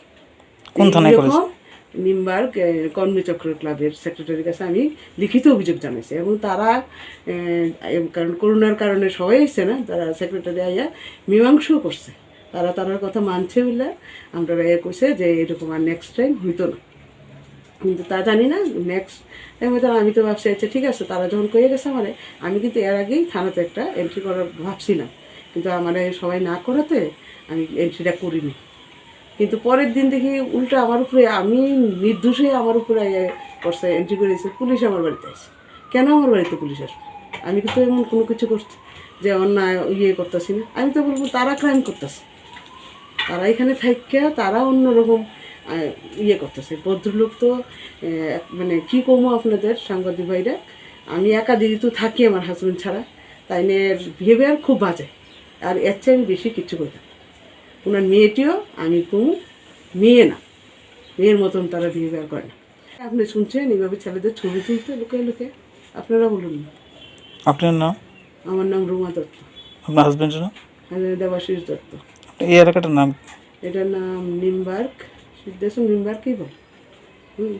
কোন এই থানায় নিয়োগ করেছেন? নিমবার্গ, এ, কর্মী চক্র ক্লাবের সেক্রেটারির কাছে আমি লিখিত অভিযোগ জানাইছি এবং তারা, এ, এ, কারণ করোনার কারণে সবাই এসছে না, তারা সেক্রেটারি আইয়া মীমাংসাও করছে। তারা তারার কথা মানছে বলে আমরা এ কইছে যে এরকম আর নেক্সট টাইম হইতো না। কিন্তু তা জানি না, নেক্সট টাইম হয়তো আমি তো ভাবছি, আচ্ছা, ঠিক আছে, তারা যখন কয়ে গেছে আমারে, আমি কিন্তু এর আগেই থানাতে একটা এন্ট্রি করার ভাবছিলাম, কিন্তু আমারে সবাই না করাতে আমি এন্ট্রিটা করিনি। কিন্তু পরের দিন দেখি উল্টা আমার উপরে, আমি নির্দোষে আমার উপরে ইয়ে করছে, এন্ট্রি করেছে, পুলিশ আমার বাড়িতে আছে। কেন আমার বাড়িতে পুলিশ আসবে? আমি কিন্তু এমন কোনো কিছু করছি যে অন্যায় ইয়ে করতেছি না। আমি তো বলবো তারা ক্রাইম করতেছে, তারা এখানে থাকিয়া তারা অন্যরকম, আহ, ইয়ে করতেছে। ভদ্রলোক তো, আহ, এক-, মানে কি কমো আপনাদের সাংবাদিক ভাইরা, আমি একা যেহেতু থাকি আমার হাজব্যান্ড ছাড়া, তাই বিহেভিয়ার খুব বাজে। আর এর চেয়ে আমি বেশি কিছু কইতাম না। ওনার মেয়েটিও আমি কোনো মেয়ে না, মেয়ের মতন তারা বিহেভিয়ার করে না। আপনি শুনছেন এইভাবে ছেলেদের ছবি তুলতে লুকিয়ে লুকিয়ে? আপনারা বলুন না। আপনার নাম? আমার নাম রুমা দত্ত। আপনার হাজব্যান্ডের নাম? হ্যাঁ, দেবাশিস দত্ত। এই এলাকাটার নাম কি? এটার নাম নিমবার্গ, সিদ্ধেশ্বর নিমবার্গই বলে। হুম।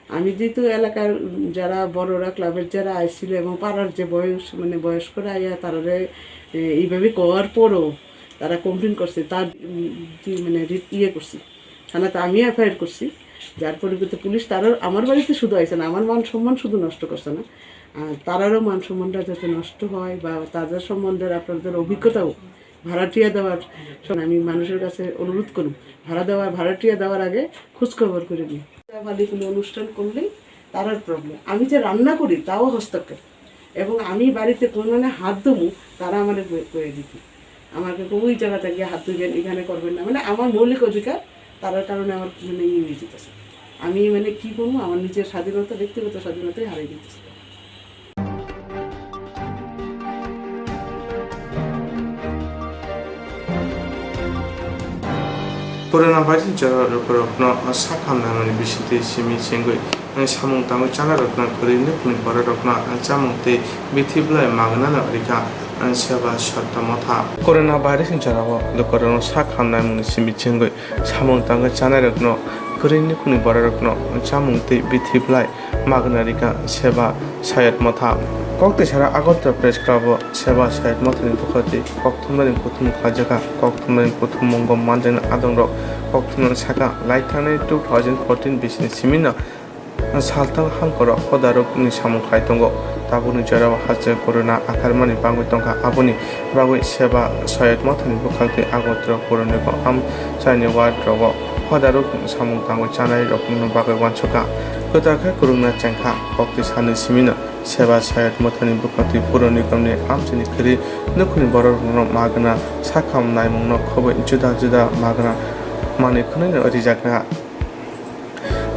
আমি যেহেতু এলাকার যারা বড়রা, ক্লাবের যারা আইছিল এবং পাড়ার যে বয়স, মানে, বয়স্করা আইয়া তারারে, এ, এইভাবে কওয়ার পরও তারা কমপ্লেন করছে, তার, উম, কি, মানে, রি-, ইয়ে করছি, থানাতে আমি এফআইআর করছি, যার পরিপ্রেক্ষিতে পুলিশ তারা আমার বাড়িতে শুধু আইছে না, আমার মান সম্মান শুধু নষ্ট করছে না, আর তারারও মান সম্মানটা যাতে নষ্ট হয় বা তাদের সম্বন্ধে আপনাদের অভিজ্ঞতাও ভাড়াটিয়া দেওয়ার সময় আমি মানুষের কাছে অনুরোধ করুন, ভাড়া দেওয়ার, ভাড়াটিয়া দেওয়ার আগে খোঁজ খবর করে নিন। বাড়ি কোনো অনুষ্ঠান করলেই তারার প্রবলেম। আমি যে রান্না করি, তাও হস্তক্ষেপ। এবং আমি বাড়িতে কোন মানে হাত ধুমু, তারা আমারে কয়ে, কয়ে দিত। আমাকে ওই জায়গাটা গিয়ে হাত ধুবেন, এখানে করবেন না। মানে আমার মৌলিক অধিকার, তারার কারণে আমার মানে ইয়ে হয়ে যেতেছে। আমি মানে কি করবো, আমার নিজের স্বাধীনতা, ব্যক্তিগত স্বাধীনতাই হারিয়ে দিতেছি। Corona virus ni jora lukurokno sak hamnamani bisingtwi simi chengwi samung tangwi chanai rokno kwrwi nukhungni bororokno chamung tei bithi bwlai magnano rikha Seva Satya Motha. Corona virus ni jorao lukurokno sak hamnamani simi chengwi samung tangwi chanairokno kwrwi nukhungni bororokno chamung tei bithi bwlai magna rikha Seva Satya Motha. Kok tisara Agartala Press Club o Seva Satya Motha ni bwkhati kok thumnani kuthum khlaijakha. Kok thumnani kuthum mungo manjaknai adongrok kok thumnani saka lai thangnai two thousand fourteen bisini simino salthang hangkoro hodarokni samung khlai tongo. Tabukni jorao haste corona akarmani bangwi tongkha, aboni bagwi Seva Satya Mothani bwkhaktwi Agartala Puranigo amchaini ward rogo hodarok samung tangwi chanai rokni bagwi uansukha. Kwtal khe kwrwngna chengkha, kok tisani simino Seva Satya Mothani bwkhaktwi Puranigamni amchaini kwrwi nukhungni bororokno magna sakham naimungno khobwi juda juda magna manwi khwnwino rijakha.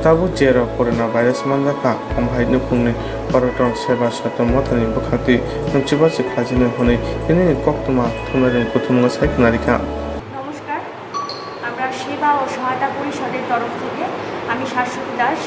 Tabuk jerok corona virus manjakha, omo hai nukhungni bororok Seva Satya Mothani bwkhaktwi nukchibachi khlaijani hwnwi tinini koktwma thumnairokni kuthumungo sai khwnarikha. নমস্কার, আমরা সেবা ও সহায়তা পরিষদের তরফ থেকে আমি শাশ্বতী দাস,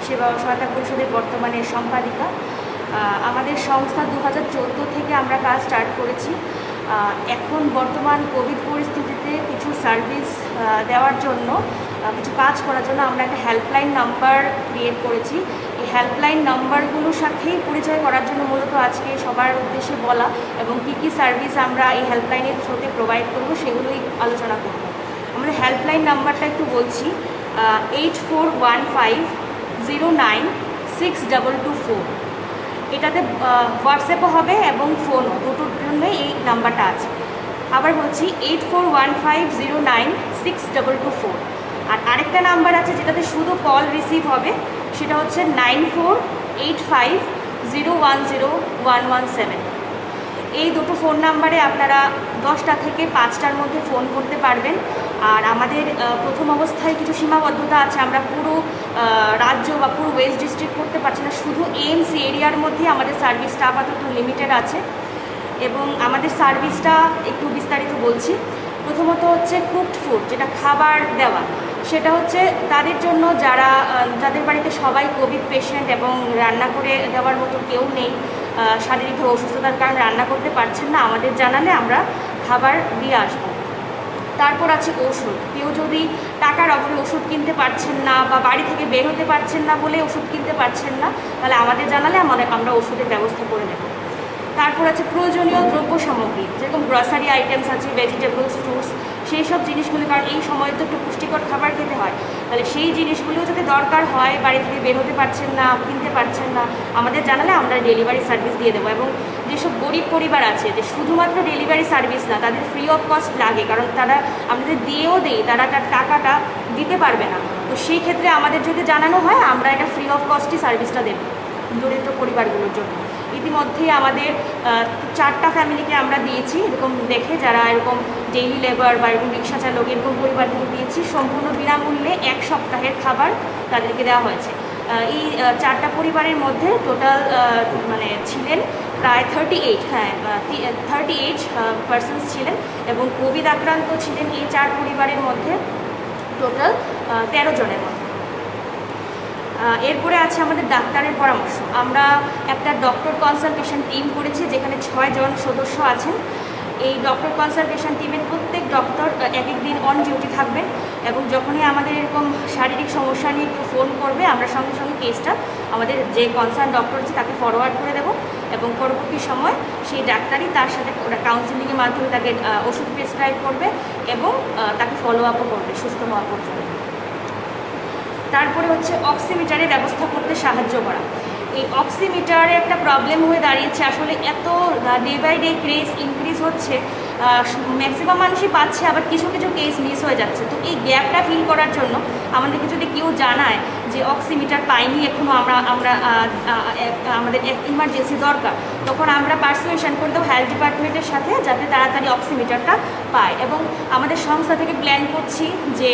সেবা ও সহায়তা পরিষদের বর্তমানে সম্পাদিকা। আহ, আমাদের সংস্থা দু হাজার চোদ্দো থেকে আমরা কাজ স্টার্ট করেছি। আহ, এখন বর্তমান কোভিড পরিস্থিতিতে কিছু সার্ভিস আহ, দেওয়ার জন্য, আহ, কিছু কাজ করার জন্য আমরা একটা হেল্পলাইন নাম্বার ক্রিয়েট করেছি। এই হেল্পলাইন নাম্বারগুলোর সাথেই পরিচয় করার জন্য মূলত আজকে সবার উদ্দেশ্যে বলা এবং কী কী সার্ভিস আমরা এই হেল্পলাইনের থ্রুতে প্রোভাইড করবো সেগুলোই আলোচনা করবো। আমাদের হেল্পলাইন নাম্বারটা একটু বলছি, eight four one five zero nine six double two four. এটাতে হোয়াটসঅ্যাপও হবে এবং ফোনও, দুটোর জন্যই এই নাম্বারটা আছে। আবার বলছি, eight four one five zero nine six double two four. আর আরেকটা নাম্বার আছে যেটাতে শুধু কল রিসিভ হবে, সেটা হচ্ছে nine four eight five zero one zero one one seven. এই দুটো ফোন নাম্বারে আপনারা দশটা থেকে পাঁচটার মধ্যে ফোন করতে পারবেন। আর আমাদের আহ, প্রথম অবস্থায় কিছু সীমাবদ্ধতা আছে, আমরা পুরো আহ, রাজ্য বা পুরো ওয়েস্ট ডিস্ট্রিক্ট করতে পারছি না, শুধু এএমসি এরিয়ার মধ্যে আমাদের সার্ভিসটা আপাতত লিমিটেড আছে। এবং আমাদের সার্ভিসটা একটু বিস্তারিত বলছি। প্রথমত হচ্ছে কুকড ফুড, যেটা খাবার দেওয়া, সেটা হচ্ছে তাদের জন্য যারা আহ, যাদের বাড়িতে সবাই কোভিড পেশেন্ট এবং রান্না করে দেওয়ার মতো কেউ নেই, আহ, শারীরিকভাবে অসুস্থতার কারণে রান্না করতে পারছেন না, আমাদের জানালে আমরা খাবার দিয়ে আসবো। তারপর আছে ঔষধ। কেউ যদি টাকার অভাবে ওষুধ কিনতে পারছেন না বা বাড়ি থেকে বের হতে পারছেন না বলে ওষুধ কিনতে পারছেন না, তাহলে আমাদের জানালে আমরা আমরা ওষুধের ব্যবস্থা করে দেব। তারপর আছে প্রয়োজনীয় দ্রব্য সামগ্রী, যেরকম গ্রসারি আইটেমস আছে, ভেজিটেবলস, ফ্রুটস, সেই সব জিনিসগুলো, কারণ এই সময় তো একটু পুষ্টিকর খাবার খেতে হয়। তাহলে সেই জিনিসগুলো যদি দরকার হয়, বাড়ি থেকে বের হতে পারছেন না, কিনতে পারছেন না, আমাদের জানালে আমরা ডেলিভারি সার্ভিস দিয়ে দেবো। এবং যেসব গরিব পরিবার আছে, যে শুধুমাত্র ডেলিভারি সার্ভিস না, তাদের ফ্রি অফ কস্ট লাগে, কারণ তারা আমরা যদি দিয়েও দেই, তারা তার টাকাটা দিতে পারবে না। তো সেই ক্ষেত্রে আমাদের যদি জানানো হয়, আমরা এটা ফ্রি অফ কস্টই সার্ভিসটা দেবো দরিদ্র পরিবারগুলোর জন্য। ইতিমধ্যেই আমাদের আহ, চারটা ফ্যামিলিকে আমরা দিয়েছি এরকম দেখে, যারা এরকম ডেইলি লেবার বা এরকম রিক্সা চালক, এরকম পরিবার থেকে দিয়েছি। সম্পূর্ণ বিনামূল্যে এক সপ্তাহের খাবার তাদেরকে দেওয়া হয়েছে। আহ, এই আহ, চারটা পরিবারের মধ্যে টোটাল মানে ছিলেন প্রায় থার্টি এইট, হ্যাঁ, থার্টি এইট পার্সেন্টস ছিলেন এবং কোভিড আক্রান্ত ছিলেন এই চার পরিবারের মধ্যে টোটাল তেরো জনের মতো। আহ, এরপরে আছে আমাদের ডাক্তারের পরামর্শ। আমরা একটা ডক্টর কনসালটেশন টিম করেছি, যেখানে ছয় জন সদস্য আছেন। এই ডক্টর কনসালটেশন টিমের প্রত্যেক ডক্টর আহ, এক এক দিন অন ডিউটি থাকবেন এবং যখনই আমাদের এরকম শারীরিক সমস্যা নিয়ে কেউ ফোন করবে, আমরা সঙ্গে সঙ্গে কেসটা আমাদের যে কনসার্ন ডক্টর আছে, তাকে ফরওয়ার্ড করে দেবো এবং পরবর্তী সময় সেই ডাক্তারই তার সাথে ওরা কাউন্সেলিংয়ের মাধ্যমে তাকে আহ, ওষুধ প্রেসক্রাইব করবে এবং আহ, তাকে ফলো আপও করবে সুস্থ হওয়া পর্যন্ত। তারপরে হচ্ছে অক্সিমিটারে ব্যবস্থা করতে সাহায্য করা। এই অক্সিমিটারে একটা প্রবলেম হয়ে দাঁড়িয়েছে, আসলে এত day by day craze increase হচ্ছে, ম্যাক্সিমাম মানুষই পাচ্ছে, আবার কিছু কিছু কেস মিস হয়ে যাচ্ছে। তো এই গ্যাপটা ফিল করার জন্য আমাদেরকে যদি কেউ জানায় যে অক্সিমিটার পাইনি এখনও, আমরা আমরা আহ, আহ, এক- আমাদের এক ইমার্জেন্সি দরকার, তখন আমরা পার্সুয়েশন করে দেবো হেলথ ডিপার্টমেন্টের সাথে, যাতে তাড়াতাড়ি অক্সিমিটারটা পায়। এবং আমাদের সংস্থা থেকে প্ল্যান করছি যে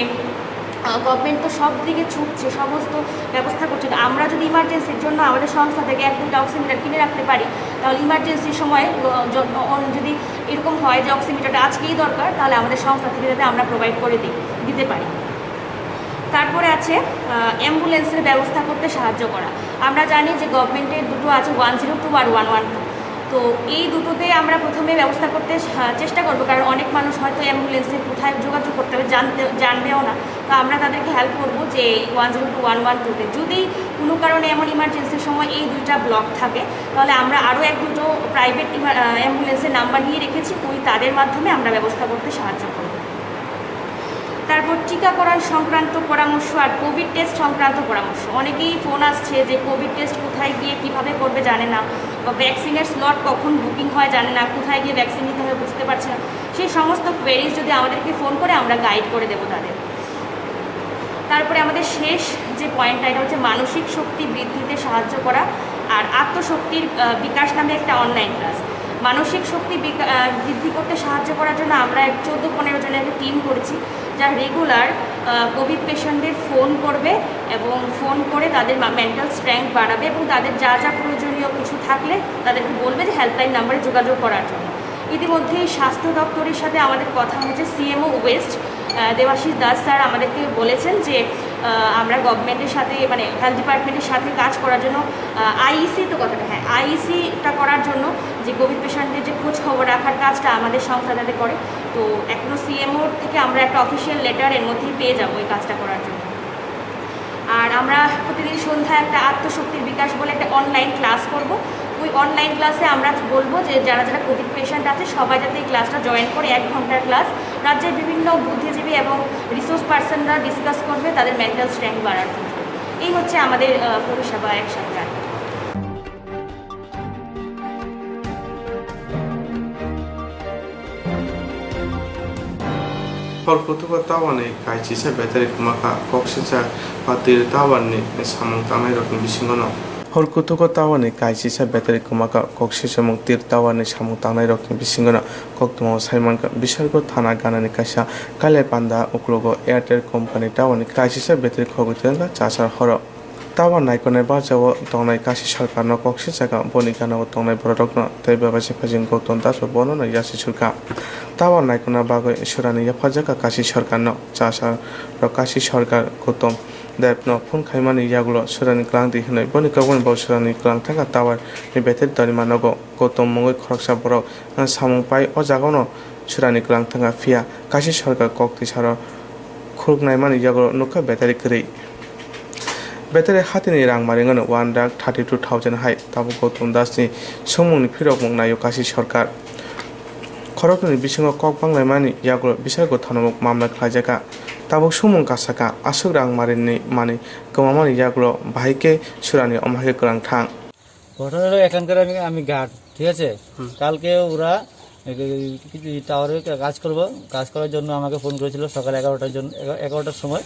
গভর্নমেন্ট তো সব দিকে ছুটছে, সমস্ত ব্যবস্থা করছে। তো আমরা যদি ইমার্জেন্সির জন্য আমাদের সংস্থা থেকে এক দুইটা অক্সিমিটার কিনে রাখতে পারি, তাহলে ইমার্জেন্সির সময়, আহ, য-, অন-, যদি এরকম হয় যে অক্সিমিটারটা আজকেই দরকার, তাহলে আমাদের সংস্থা থেকে যাতে আমরা প্রোভাইড করে দিই, দিতে পারি। তারপরে আছে, আহ, অ্যাম্বুলেন্সের ব্যবস্থা করতে সাহায্য করা। আমরা জানি যে গভর্নমেন্টের দুটো আছে, ওয়ান জিরো টু আর ওয়ান ওয়ান টু। তো এই দুটোতে আমরা প্রথমে ব্যবস্থা করতে সা-, চেষ্টা করবো, কারণ অনেক মানুষ হয়তো অ্যাম্বুলেন্সে কোথায় যোগাযোগ করতে হবে জানতে, জানবেও না। তো আমরা তাদেরকে হেল্প করবো যে one zero two one one টুতে যদি কোনো কারণে এমন ইমার্জেন্সির সময় এই দুইটা ব্লক থাকে, তাহলে আমরা আরও এক দুটো প্রাইভেট অ্যাম্বুলেন্সের নাম্বার নিয়ে রেখেছি, ওই তাদের মাধ্যমে আমরা ব্যবস্থা করতে সাহায্য করবো। তারপর টিকাকরণ সংক্রান্ত পরামর্শ আর কোভিড টেস্ট সংক্রান্ত পরামর্শ। অনেকেই ফোন আসছে যে কোভিড টেস্ট কোথায় গিয়ে কিভাবে করবে জানে না, বা ভ্যাকসিনের স্লট কখন বুকিং হয় জানে না, কোথায় গিয়ে ভ্যাকসিন নিতে হবে বুঝতে পারছে না। সেই সমস্ত কোয়েরিজ যদি আমাদেরকে ফোন করে, আমরা গাইড করে দেবো তাদের। তারপরে আমাদের শেষ যে পয়েন্টটা, এটা হচ্ছে মানসিক শক্তি বৃদ্ধিতে সাহায্য করা আর আত্মশক্তির, আহ, বিকাশ নামে একটা অনলাইন ক্লাস। মানসিক শক্তি বিকা-, আহ, বৃদ্ধি করতে সাহায্য করার জন্য আমরা এক চোদ্দো পনেরো জনের একটা টিম করেছি, যা রেগুলার, আহ, কোভিড পেশেন্টদের ফোন করবে এবং ফোন করে তাদের মা-, মেন্টাল স্ট্রেংথ বাড়াবে এবং তাদের যা যা প্রয়োজনীয় কিছু থাকলে তাদেরকে বলবে যে হেল্পলাইন নাম্বারে যোগাযোগ করার জন্য। ইতিমধ্যেই স্বাস্থ্য দপ্তরের সাথে আমাদের কথা হয়েছে। সিএমও ওয়েস্ট, আহ, দেবাশিস দাস স্যার আমাদেরকে বলেছেন যে, আহ, আমরা গভর্নমেন্টের সাথে, মানে, হেলথ ডিপার্টমেন্টের সাথে কাজ করার জন্য, আহ, আইইসি তো কথাটা, হ্যাঁ, আইইসিটা করার জন্য যে কোভিড পেশেন্টদের যে খোঁজ খবর রাখার কাজটা আমাদের সংস্থা যাতে করে। তো এখনও সিএমও থেকে আমরা একটা অফিসিয়াল লেটার এর মধ্যেই পেয়ে যাবো এই কাজটা করার জন্য। আর আমরা প্রতিদিন সন্ধ্যায় একটা আত্মশক্তির বিকাশ বলে একটা অনলাইন ক্লাস করব। ওই অনলাইন ক্লাসে আমরা বলবো যে যারা যারা কোভিড পেশেন্ট আছে, সবাই যাতে এই ক্লাসটা জয়েন করে। এক ঘন্টার ক্লাস, রাজ্যের বিভিন্ন বুদ্ধিজীবী এবং রিসোর্স পার্সনরা ডিসকাস করবে তাদের মেন্টাল স্ট্রেংথ বাড়ার জন্য। এই হচ্ছে আমাদের, আহ, পরিষেবা একসাথে আর কি। Hor kutugo tower ni kaisisa battery kwmakha, koksijak ba twi tower ni samung tangnai rokni bisingo no. Hor kutugo tower ni kaisisa battery kwmakha, koksijak mung tir tower ni samung tangnai rokni bisingo no koktwma sai mankha. Bishargo thana ganani kaisa kailai panda uklogo Airtel company tower ni kaisisa battery khogwi tongkha chasar horo. Tower naikolnai barjao tongnai Kashi Sarkarno koksijak, boni gana-o tongnai bororokno tei Bebasi Phajing Gautam Das bo bonono yasi surkha. Tower naikolna bagwi surani yapharjakha Kashi Sarkarno. Chasarok Kashi Sarkar Gautam Devno phone khaimani yagulo surani kwlangdi hwnwi boni kokbani bo surani kwlang thangkha tower ni battery tonimango. Gautam mungwi khoroksa borok samung pai o jagano surani kwlang thangkha, phiya Kashi Sarkar kok twisaro khuluknaimani yagulo nukha battery kwrwi. Battery hatini rang maringano one lakh thirty two thousand hai. Tabuk Gautam Das ni sumungni phirokmung naio Kashi Sarkar. Khoroknwini bisingo kok banglaimani yagulo bisargo thanamung mamla khlaijakha. Tabuk sumung kasakha, aswk rang marini mani kwmamani yagulo bahai khe surani omo hai khe kwlang thang. ঘটনা হলো, এখানকার আমি, আমি গার্ড, ঠিক আছে? হুম। কালকে ওরা এই, এই, এই টাওয়ারে কা-, কাজ করবো, কাজ করার জন্য আমাকে ফোন করেছিল সকাল এগারোটার জন্য, এগা-, এগারোটার সময়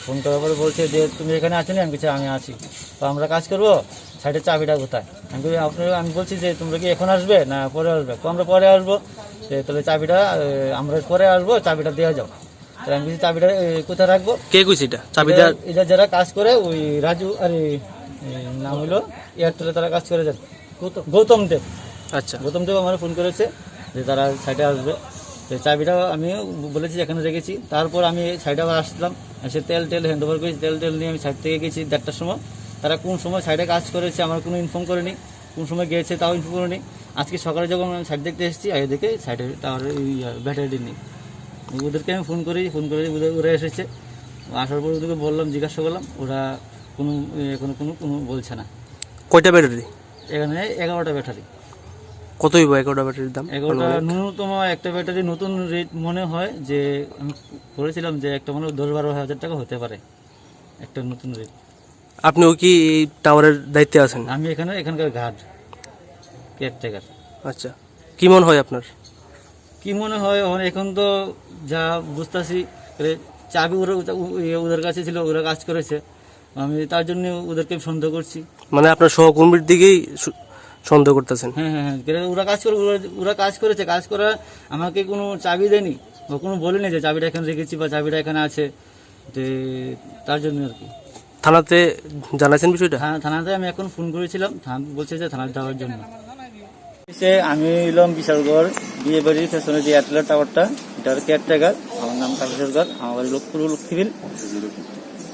ফোন করার পরে বলছে যে, "তুমি এখানে আছো নি?" আমি বলছি, "আমি আছি।" "তো আমরা কাজ করবো, সাইডের চাবিটা কোথায়?" আমি বলি, "আপনারা," আমি বলছি যে, "তোমরা কি এখন আসবে না পরে আসবে?" "তো আমরা পরে আসবো।" "তো তাহলে চাবিটা, এ, আমরা পরে আসবো, চাবিটা দিয়ে যাও।" তো আমি বলছি, "চাবিটা, এ, কোথায় রাখবো?" কে কইছে এটা? চাবিটা এটা, এটা যারা কাজ করে, ওই রাজু, আরে, এ, নাম হলো এয়ারটেলে তারা কাজ করে যারা। গৌতম। গৌতম দেব। আচ্ছা। গৌতম দেব আমার ফোন করেছে যে তারা সাইডে আসবে। তো চাবিটা আমি বলেছি এখানে রেখেছি। তারপর আমি সাইডে আবার আসলাম, এসে তেল টেল হ্যান্ড ওভার করেছি। তেল টেল নিয়ে আমি সাইড থেকে গেছি দেড়টার সময়। তারা কোন সময় সাইডে কাজ করেছে আমার কোনো ইনফর্ম করেনি, কোন সময় গেছে তাও ইনফর্ম করেনি। আজকে সকালে যখন আমি সাইড দেখতে এসেছি, আগে দেখে সাইডে টাওয়ারে, ইয়া, ব্যাটারি নেই। ওদেরকে আমি ফোন করি, ফোন করে ওদের, ওরা এসেছে। আসার পর ওদেরকে বললাম, জিজ্ঞাসা করলাম, ওরা কোনো, এ, কোনো, কোনো, কোনো বলছে না। কয়টা ব্যাটারি? এখানে এগারোটা ব্যাটারি। কত হইব এগারোটা ব্যাটারির দাম? এগারোটা আনুমানিক? ন্যূনতম একটা ব্যাটারি নতুন রেট মনে হয় যে আমি করেছিলাম যে একটা মনে হয় দশ বারো হাজার টাকা হতে পারে একটা নতুন রেট। আপনিও কি এই টাওয়ারের দায়িত্বে আছেন? আমি এখানে, এখানকার গার্ড, কেয়ারটেকার। আচ্ছা, কি মনে হয় আপনার? কি মনে হয়, এখন, এখন তো যা বুঝতাছি, এ, চাবি ওরা, উ-, উ-, ওদের কাছে ছিল, ওরা কাজ করেছে। আমি তার জন্য ওদেরকে সন্দেহ করছি। মানে আপনার সহকর্মীর দিকেই সু-, সন্দেহ করতেছেন? হ্যাঁ, হ্যাঁ, হ্যাঁ। এরা, ওরা কাজ করে, ওরা, ওরা কাজ করেছে, কাজ করার আমাকে কোনো চাবি দেয়নি বা কোনো বলেনি যে চাবিটা এখানে রেখেছি বা চাবিটা এখানে আছে। যে তার জন্য আর কি। থানাতে জানাইছেন বিষয়টা? হ্যাঁ, থানাতে আমি এখন ফোন করেছিলাম, থানা বলছে যে থানায় যাওয়ার জন্য। সে আমি হইলাম বিশালগড় বিয়ে বাড়ির পেছনে যে এয়ারটেলের টাওয়ারটা, এটার কেয়ারটেকার। আমার নাম কাশী সরকার, আমার বাড়ি লোক-, পূর্ব লক্ষ্মীবিল।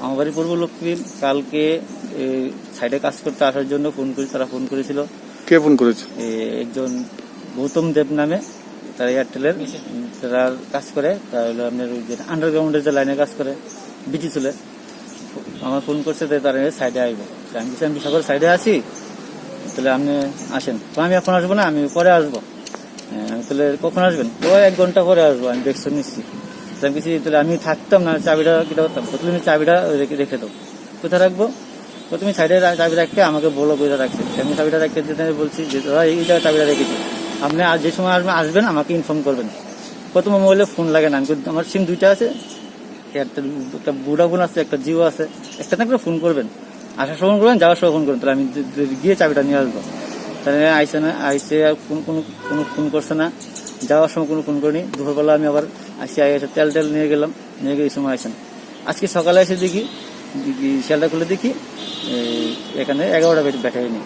আমার বাড়ি পূর্ব লক্ষ্মীবিল। কালকে এই সাইডে কাজ করতে আসার জন্য ফোন করি, তারা ফোন করেছিল। কে ফোন করেছে? এ, একজন গৌতম দেব নামে, তারা এয়ারটেলের, উম, তারা কাজ করে, তারা হলো আপনার ওই যে আন্ডারগ্রাউন্ডের যে লাইনে কাজ করে, বিটি চলে। আমার ফোন করছে যে তারা সাইডে আইব। তো আমি বলছি, "আমি বিশালগড় সাইডে আছি, তাহলে আপনি আসেন।" তো আমি এখন আসবো না, আমি পরে আসবো। হ্যাঁ, আমি তাহলে কখন আসবেন? ও এক ঘন্টা পরে আসবো, আমি ব্যাগটা নিচ্ছি। তো আমি বলছি, "তাহলে আমি থাকতাম না, চাবিটা কিটা করতাম?" বললো, "তুমি চাবিটা রেখে, রেখে দাও।" "কোথায় রাখবো?" "ও তুমি সাইডে রা-, চাবি রাখতে আমাকে বলো কোথায় রাখছে।" আমি চাবিটা রাখতে যেতে বলছি যে, "দাদা, এই জায়গায় চাবিটা রেখেছি, আপনি আজ যে সময় আসবেন, আসবেন, আমাকে ইনফর্ম করবেন।" প্রথমে মোবাইলে ফোন লাগে না, আমি কই, "আমার সিম দুইটা আছে, এয়ারটেল, একটা ভোডাফোন আছে, একটা জিও আছে, একটা থাকলে ফোন করবেন, আসার সময় করবেন, যাওয়ার সময় ফোন করবেন, তাহলে আমি যে-, যে-, গিয়ে চাবিটা নিয়ে আসবো।" তাহলে আইসে না, আইসে আর কোনো, কোনো, কোনো ফোন করছে না, যাওয়ার সময় কোনো ফোন করেনি। দুপুরবেলা আমি আবার আসি, আই এসে তেল টেল নিয়ে গেলাম, নিয়ে গিয়ে এই সময় আইসে না। আজকে সকালে এসে দেখি, দেখি, সেলটা খুলে দেখি, এই, এখানে এগারোটা ব্যাট-, ব্যাটারি নেই,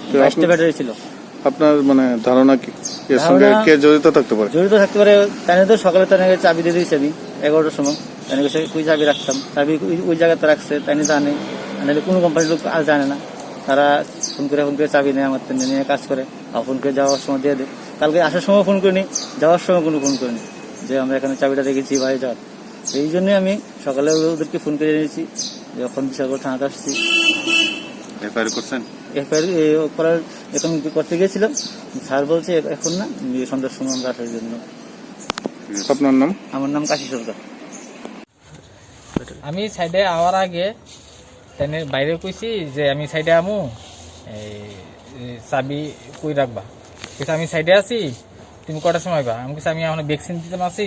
তো বাইশটা আপনি ব্যাটারি ছিল। আপনার মানে ধারণা কি? এর সঙ্গে ধারণা কে জড়িত থাকতে পারে? জড়িত থাকতে পারে। তাই তো সকালে তাই নাকি চাবি দিয়ে দিয়েছি আমি এগারোটার সময়। তাই নাকি সে কই চাবি রাখতাম, চাবি ওই, ওই জায়গাতে রাখছে, তাই নিয়ে জানে। আর নাহলে কোনো কোম্পানির লোক আর জানে না। তারা ফোন করে, ফোন করে চাবি নেয় আমার থেকে, নিয়ে কাজ করে। আর ফোন করে যাওয়ার সময় দিয়ে দেয়। কালকে আসার সময় ফোন করিনি, যাওয়ার সময় কোনো ফোন করিনি যে আমরা এখানে চাবিটা রেখেছি, বাইরে যাওয়ার। এই জন্যই আমি সকালে ওদেরকে ফোন করে জানিয়েছি, যখন বিশালগড় থানাতে আসছি। এফআইআর করছেন? এফআইআর, এ, করার, এখন করতে গিয়েছিলাম, স্যার বলছে এ-, এখন না, সন্ধ্যার সময় আমরা আসার জন্য। ঠিক আছে। আপনার নাম? আমার নাম কাশী সরকার। আমি সাইডে আওয়ার আগে তাইনে বাইরে কইছি যে আমি সাইডে আমু, এই, এই চাবি কই রাখবা? কইছে, "আমি সাইডে আছি, তুমি কটার সময় আইবা?" আমি কইছি, "আমি এখন ভ্যাকসিন দিতাম আছি,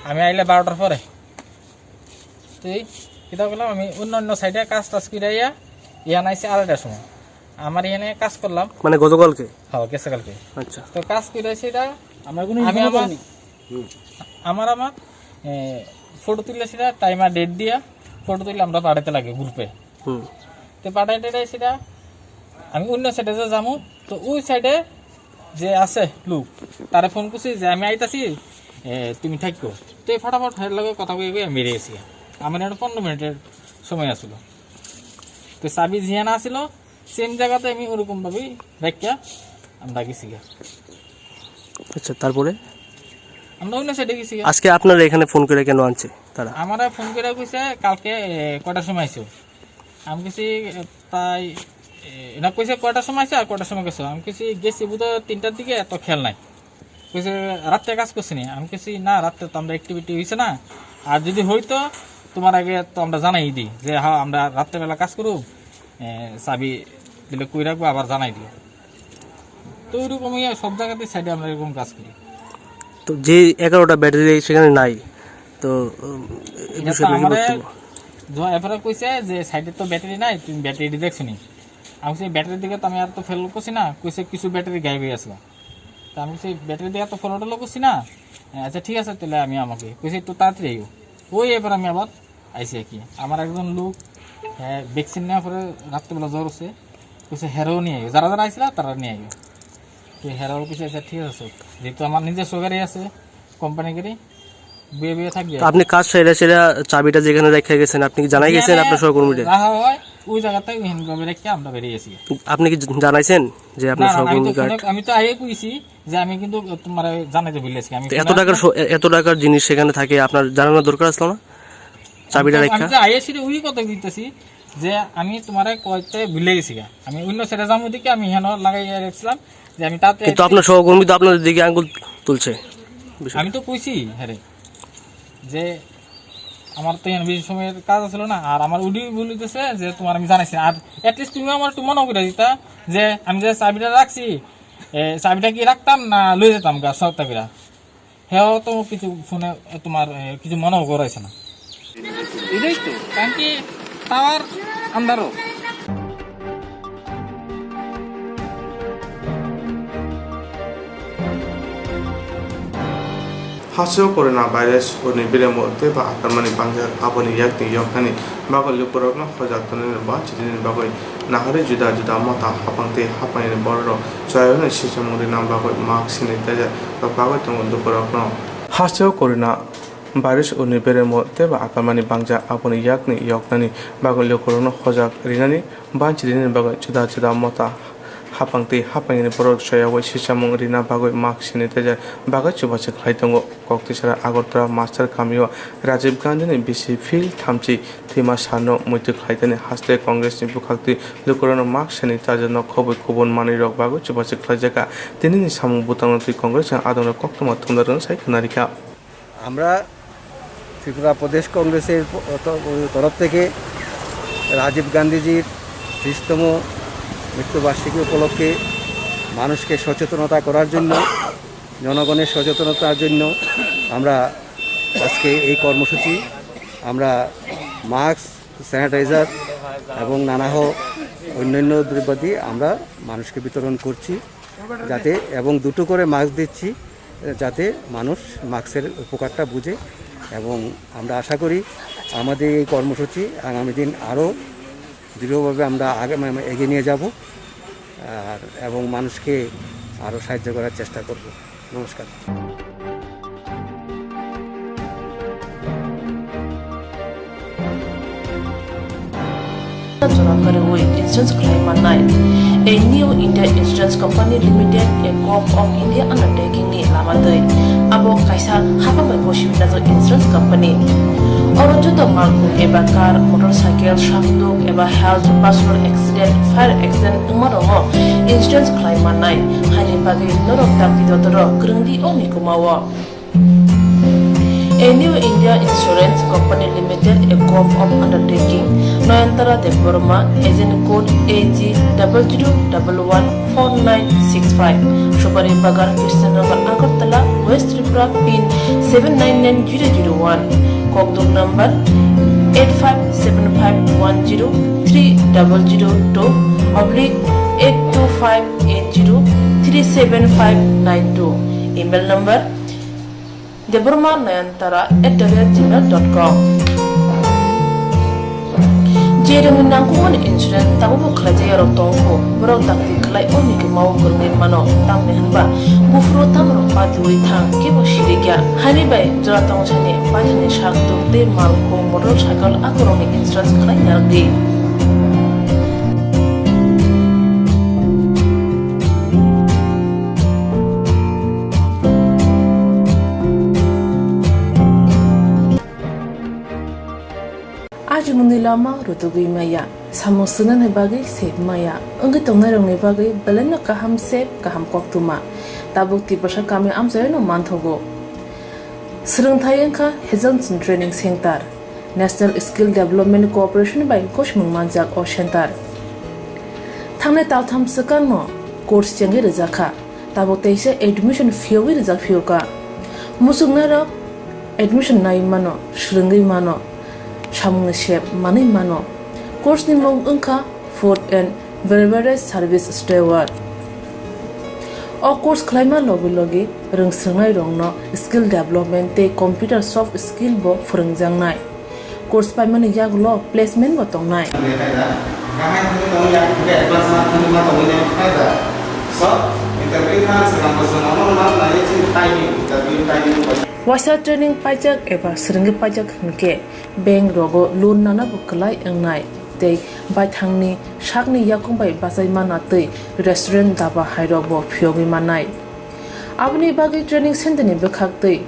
আমি আইলে বারোটার পরে।" তুই কিতা করলাম, আমি অন্য অন্য সাইডে কাজ টাজ করে আইয়া ইয়ান আইছি আড়াইটার সময়। আমার এখানে কাজ করলাম। মানে গতকালকে? হ্যাঁ, গেছে কালকে। আচ্ছা। তো কাজ করে আইছি এটা, আমার কোনো আমি ইনফর্ম আমার, করেনি। আমার, আমার, এ, ফটো তুললে সেটা টাইম আর ডেট দিয়া ফটো তুললে আমরা পাঠাতে লাগে গ্রুপে। হুম। তো পাঠাই টাঠাই সেটা আমি অন্য সাইডে যে যাবো, তো ওই সাইডে যে আছে লোক, তারে ফোন করছি যে, "আমি আইতাছি, এ, তুমি থাকো।" তো এই ফটাফট হের লগে কথা কই কই আমি বেরিয়ে গেছি। আমার এটা পনেরো মিনিটের সময় আসলো। তো চাবি জিয়ানা আসলো, সেম জায়গাতে আমি ওরকম ভাবেই রাখিয়া আমরা গেছি গা। আচ্ছা, তারপরে? আমরা অন্য সাইডে গেছি গা। আজকে আপনারা এখানে ফোন করে কেন আনছে তারা? আমারে ফোন করে কইছে, "কালকে, এ, কয়টার সময় আইছো?" আমি কইছি, "এ, তাই, এ, এরা কইছে কয়টার সময় আইছো আর কয়টার সময় গেছো?" আমি কইছি, "গেছি বোধহয় তিনটার দিকে, এত খেয়াল নাই।" কইছে, "রাত্রে কাজ করছে নি?" আমি কইছি, "না, রাত্রে তো আমরা অ্যাক্টিভিটি হইছে না, আর যদি হইতো তোমার আগে তো আমরা জানাই দিই যে হ্যাঁ, আমরা রাত্রেবেলা কাজ করব, এ, চাবি দিলে কই রাখবো আবার জানাই দিও।" তো ওইরকমই সব জায়গাতে সাইডে আমরা এরকম কাজ করি। তো যে এগারোটা ব্যাটারি সেখানে নাই, তো, উম, এই এটা তো বিষয়ে আপনার কি আমারে বক্তব্য? যখন এরপরে কইছে যে সাইডে তো ব্যাটারি নাই, তুমি ব্যাটারি দেখছো নি? আমি কইছি, "ব্যাটারির দিকে তো আমি আর তো ফলো করছি না।" কইছে, "কিছু ব্যাটারি গায়েব হয়ে আছে।" তো আমি কইছি, "ব্যাটারির দিকে তো ফলো টলো করছি না।" "আচ্ছা, ঠিক আছে, তাহলে আমি আমাকে," কইছে, "একটু তাড়াতাড়ি আইও।" ওই এবার আমি আবার আইছি আর কি। আমার একজন লোক, হ্যাঁ, ভ্যাকসিন নেওয়ার পরে রাত্রেবেলা জ্বর হচ্ছে, কইছে, "হেরাও নিয়ে আইও, যারা যারা আইছিলা তারা নিয়ে আইও।" তো হেরাও কইছে, "আচ্ছা, ঠিক আছে।" যেহেতু আমার নিজস্ব গাড়ি আছে, কোম্পানি গাড়ি, বয়ে বয়ে থাকি তো আর কি। আপনি কাজ সেরে সেরে চাবিটা যেখানে রেখে গেছেন, আপনি কি জানাই গেছেন যেখানে আপনার সহকর্মীদের? রাখা হয়, ওই জায়গাতে ওই হ্যান্ডগ্রামে রেখে আমরা বেরিয়ে গেছি। আপনি কি জানাইছেন যে আপনার না, না, না, আমি তো সহকর্মী গার্ড? ফোনে, আমি তো আগে কইছি যে আমি কিন্তু তোমার জানাইতে ভুলে গেছি। আমি তো এত ফোনে টাকার আসলে স-, এ-, এত টাকার জিনিস সেখানে থাকে, আপনার জানানোর দরকার আসলো না? চাবিটা আমি তো, আমি রেখা? তো আইএসসি রে ওই কথা কইতেছি যে আমি তোমারে কইতে ভুলে গেছি গা। আমি অন্য সেটা যাবো দেখে আমি হেন লাগাই রাখছিলাম যে আমি তাতে কিন্তু আপনার সহকর্মী তো আপনাদের দিকে আঙ্গুল তুলছে বিষয়টা। আমি তো কইছি, হ্যাঁ রে, যে আমার তো এখানে বেশি সময়ের কাজ ছিল না, আর আমার উডি বলিতেছে যে তোমার আমি জানাইছি না। আর অ্যাটলিস্ট তুমি আমার একটু মনে করে দিতা যে আমি যে চাবিটা রাখছি, এ, চাবিটা কি রাখতাম না লই যেতাম গা সব চাবিটা? হেও তো কিছু ফোনে তোমার, এ, কিছু মনেও করাইছে না। এটাই তো, কারণ কি টাওয়ার আন্ধারও। Hasteo corona virus ni beremo tei ba akromani bangjak, aboni yakni yoknani bagwi lukurokno hojak tongnani ba chidini bagwi naharwi juda juda mota hapang tei hapangni bororok chayawino sichomung rina bagwi mask, sanitizer rok bagwi tongo lukurokno. Hasteo corona virus ni beremo tei ba akromani bangjak, aboni yakni yoknani bagwi lukurokno hojak rinani ba chidini bagwi juda juda mota hapang tei hapangni borok chayawoi sichomung rina bagwi mask, sanitizer bagwi chubachu khlai tongo. Koktisara Agartala Master Kamio Rajiv Gandhini bisi Phil Thamchi thwima salno muitu khlaitani haste Congressni bwkhaktwi lukurokno mask, sanitizer no khobwi kubun manwirok bagwi chubachu khlaijakha. Tinini samung bwtangno twi Congressni adongrok koktwma thumna rwna sai khwnarikha. আমরা ত্রিপুরা প্রদেশ কংগ্রেসের প-, ত-, তরফ থেকে রাজীব গান্ধীজির ত্রিশতম মৃত্যুবার্ষিকী উপলক্ষে মানুষকে সচেতনতা করার জন্য, জনগণের সচেতনতার জন্য আমরা আজকে এই কর্মসূচি, আমরা মাস্ক, স্যানিটাইজার এবং নানাহ অন্যান্য দ্রব্যাদি আমরা মানুষকে বিতরণ করছি, যাতে, এবং দুটো করে মাস্ক দিচ্ছি, যাতে মানুষ মাস্কের উপকারটা বুঝে। এবং আমরা আশা করি আমাদের এই কর্মসূচি আগামী দিন আরও দৃঢ়ভাবে আমরা আগে, মানে, এগিয়ে নিয়ে যাব, আর, এবং মানুষকে আরও সাহায্য করার চেষ্টা করব। নমস্কার। Jora kwrwi insurance khlai mannai. A New India Insurance Company Limited, a Govt of India undertaking ni lama twi. Abo kaisa hapang bai bo simi najak insurance company. Oro joto malkhung eba car, motorcycle, sakduk eba health, personal accident, fire accident wngma rokno insurance khlai mannai. Haini bagwi norok dakti dotoro kwrwngdi o mikuma o. A New India Insurance Company Limited, a Govt of undertaking, Nayantara Debbarma, agent code A G double zero double one four nine six five, Subari Bagan, Krishnanagar, Agartala, West Tripura, pin seven nine nine zero zero one, Kokdum number eight five seven five one zero three double zero two oblique eight two five eight zero three seven five nine two, email number debbarma nayantara at the rate gmail dot com. Je rwngwi nangkukmani insurance tabukbo khlaijak yarok tongkho, borok dakti khlai o mikuma o kwrwngwi mano, tamni hwnba buphuru tamrok patiui thang kebo sirikya. Haini bai jora tongsani paithakni sakduk tei malkhung, motorcycle akorokni insurance khlai narwkdi. Ajimungni lama rutugwi maya, samung swngnani bagwi sep maya, wngwi tongnairokni bagwi belaino kaham sep, kaham koktwma. Tabuk Tiprasa kami amchaino manthogo. Swrwngthai wngkha Hazelson Training Center, National Skill Development Corporation bai gosimung manjak o center. Thangnai taltham swkangno course chengwi rwjakha. Tabuk teisa admission phiyogwi rijak phiyokha. Muchungnairok admission nai mano, swrwngwi mano, samungni sep manwi mano. Course ni mung wngkha Food and Beverage Service Steward. O course khlaima logi logi rwngswrwngnairokno skill development tei computer soft skill bo phwrwngjaknai. Course paimani yagulo placement bo tongnai. Waisa training paijak eba swrwngwi paijak hinkhe bank rogo loan nana bo kwlai wngnai tei baithangni sakni yakung bai bachai mana tei restaurant daba hairok bo phiyogwi mannai. Aboni bagwi training center ni bwkhak tei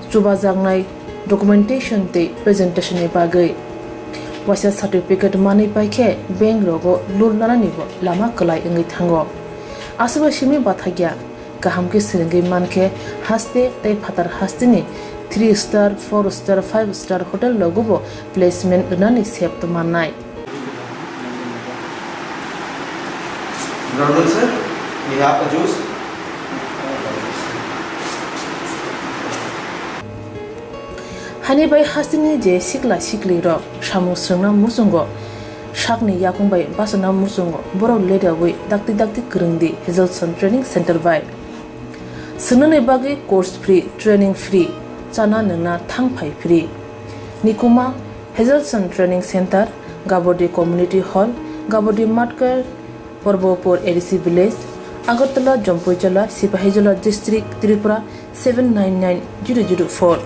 chubajaknai documentation tei presentation ni bagwi waisa certificate manwi paikhe bank rogo loan nanani bo lama kwlai wngwi thango. Aswkbai simi bathakya kaham khe swrwngwi mankhe haste tei phatar hasteni three star, four star, five star hotel rogo bo placement rwnani sep tongmannai. Brother, sir, we have a juice. Hani bai hasteni je sikla sikli rok samung swrwngna muchungo, sakni yakung bai bachana muchungo, borok ledawi dakti dakti kwrwngdi Hazelson Training Center bai. Swnamnani bagwi course free, training free, chana nwngna thangphai free. Nikuma Hazelson Training Center, Gabodi Community Hall, Gabodi Matkar, Porbopur A D C Village, Agartala, Jampuijala, Sipahijola District, Tripura seven nine nine zero zero four.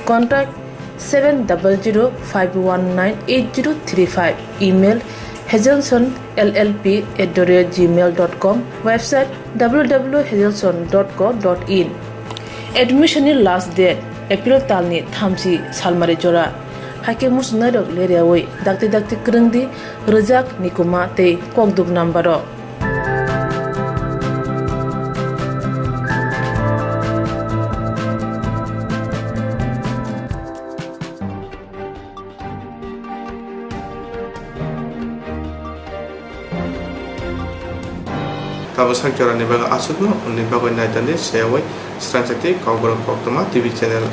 Contact seven double zero five one nine eight zero three five. Email hazelson L L P at the rate gmail dot com. Website W W W hazelson dot co dot in. Admission ni last date April talni thamchi salmari jora. Haikhe muchungnairok leriawi dakti dakti kwrwngdi, rwjak, nikuma tei kokduk number o. Tabuk sak jorani bagwi aswkno, hwnwi bagwi naitandi sayawi srangsa tei kokborok koktwma T V channel.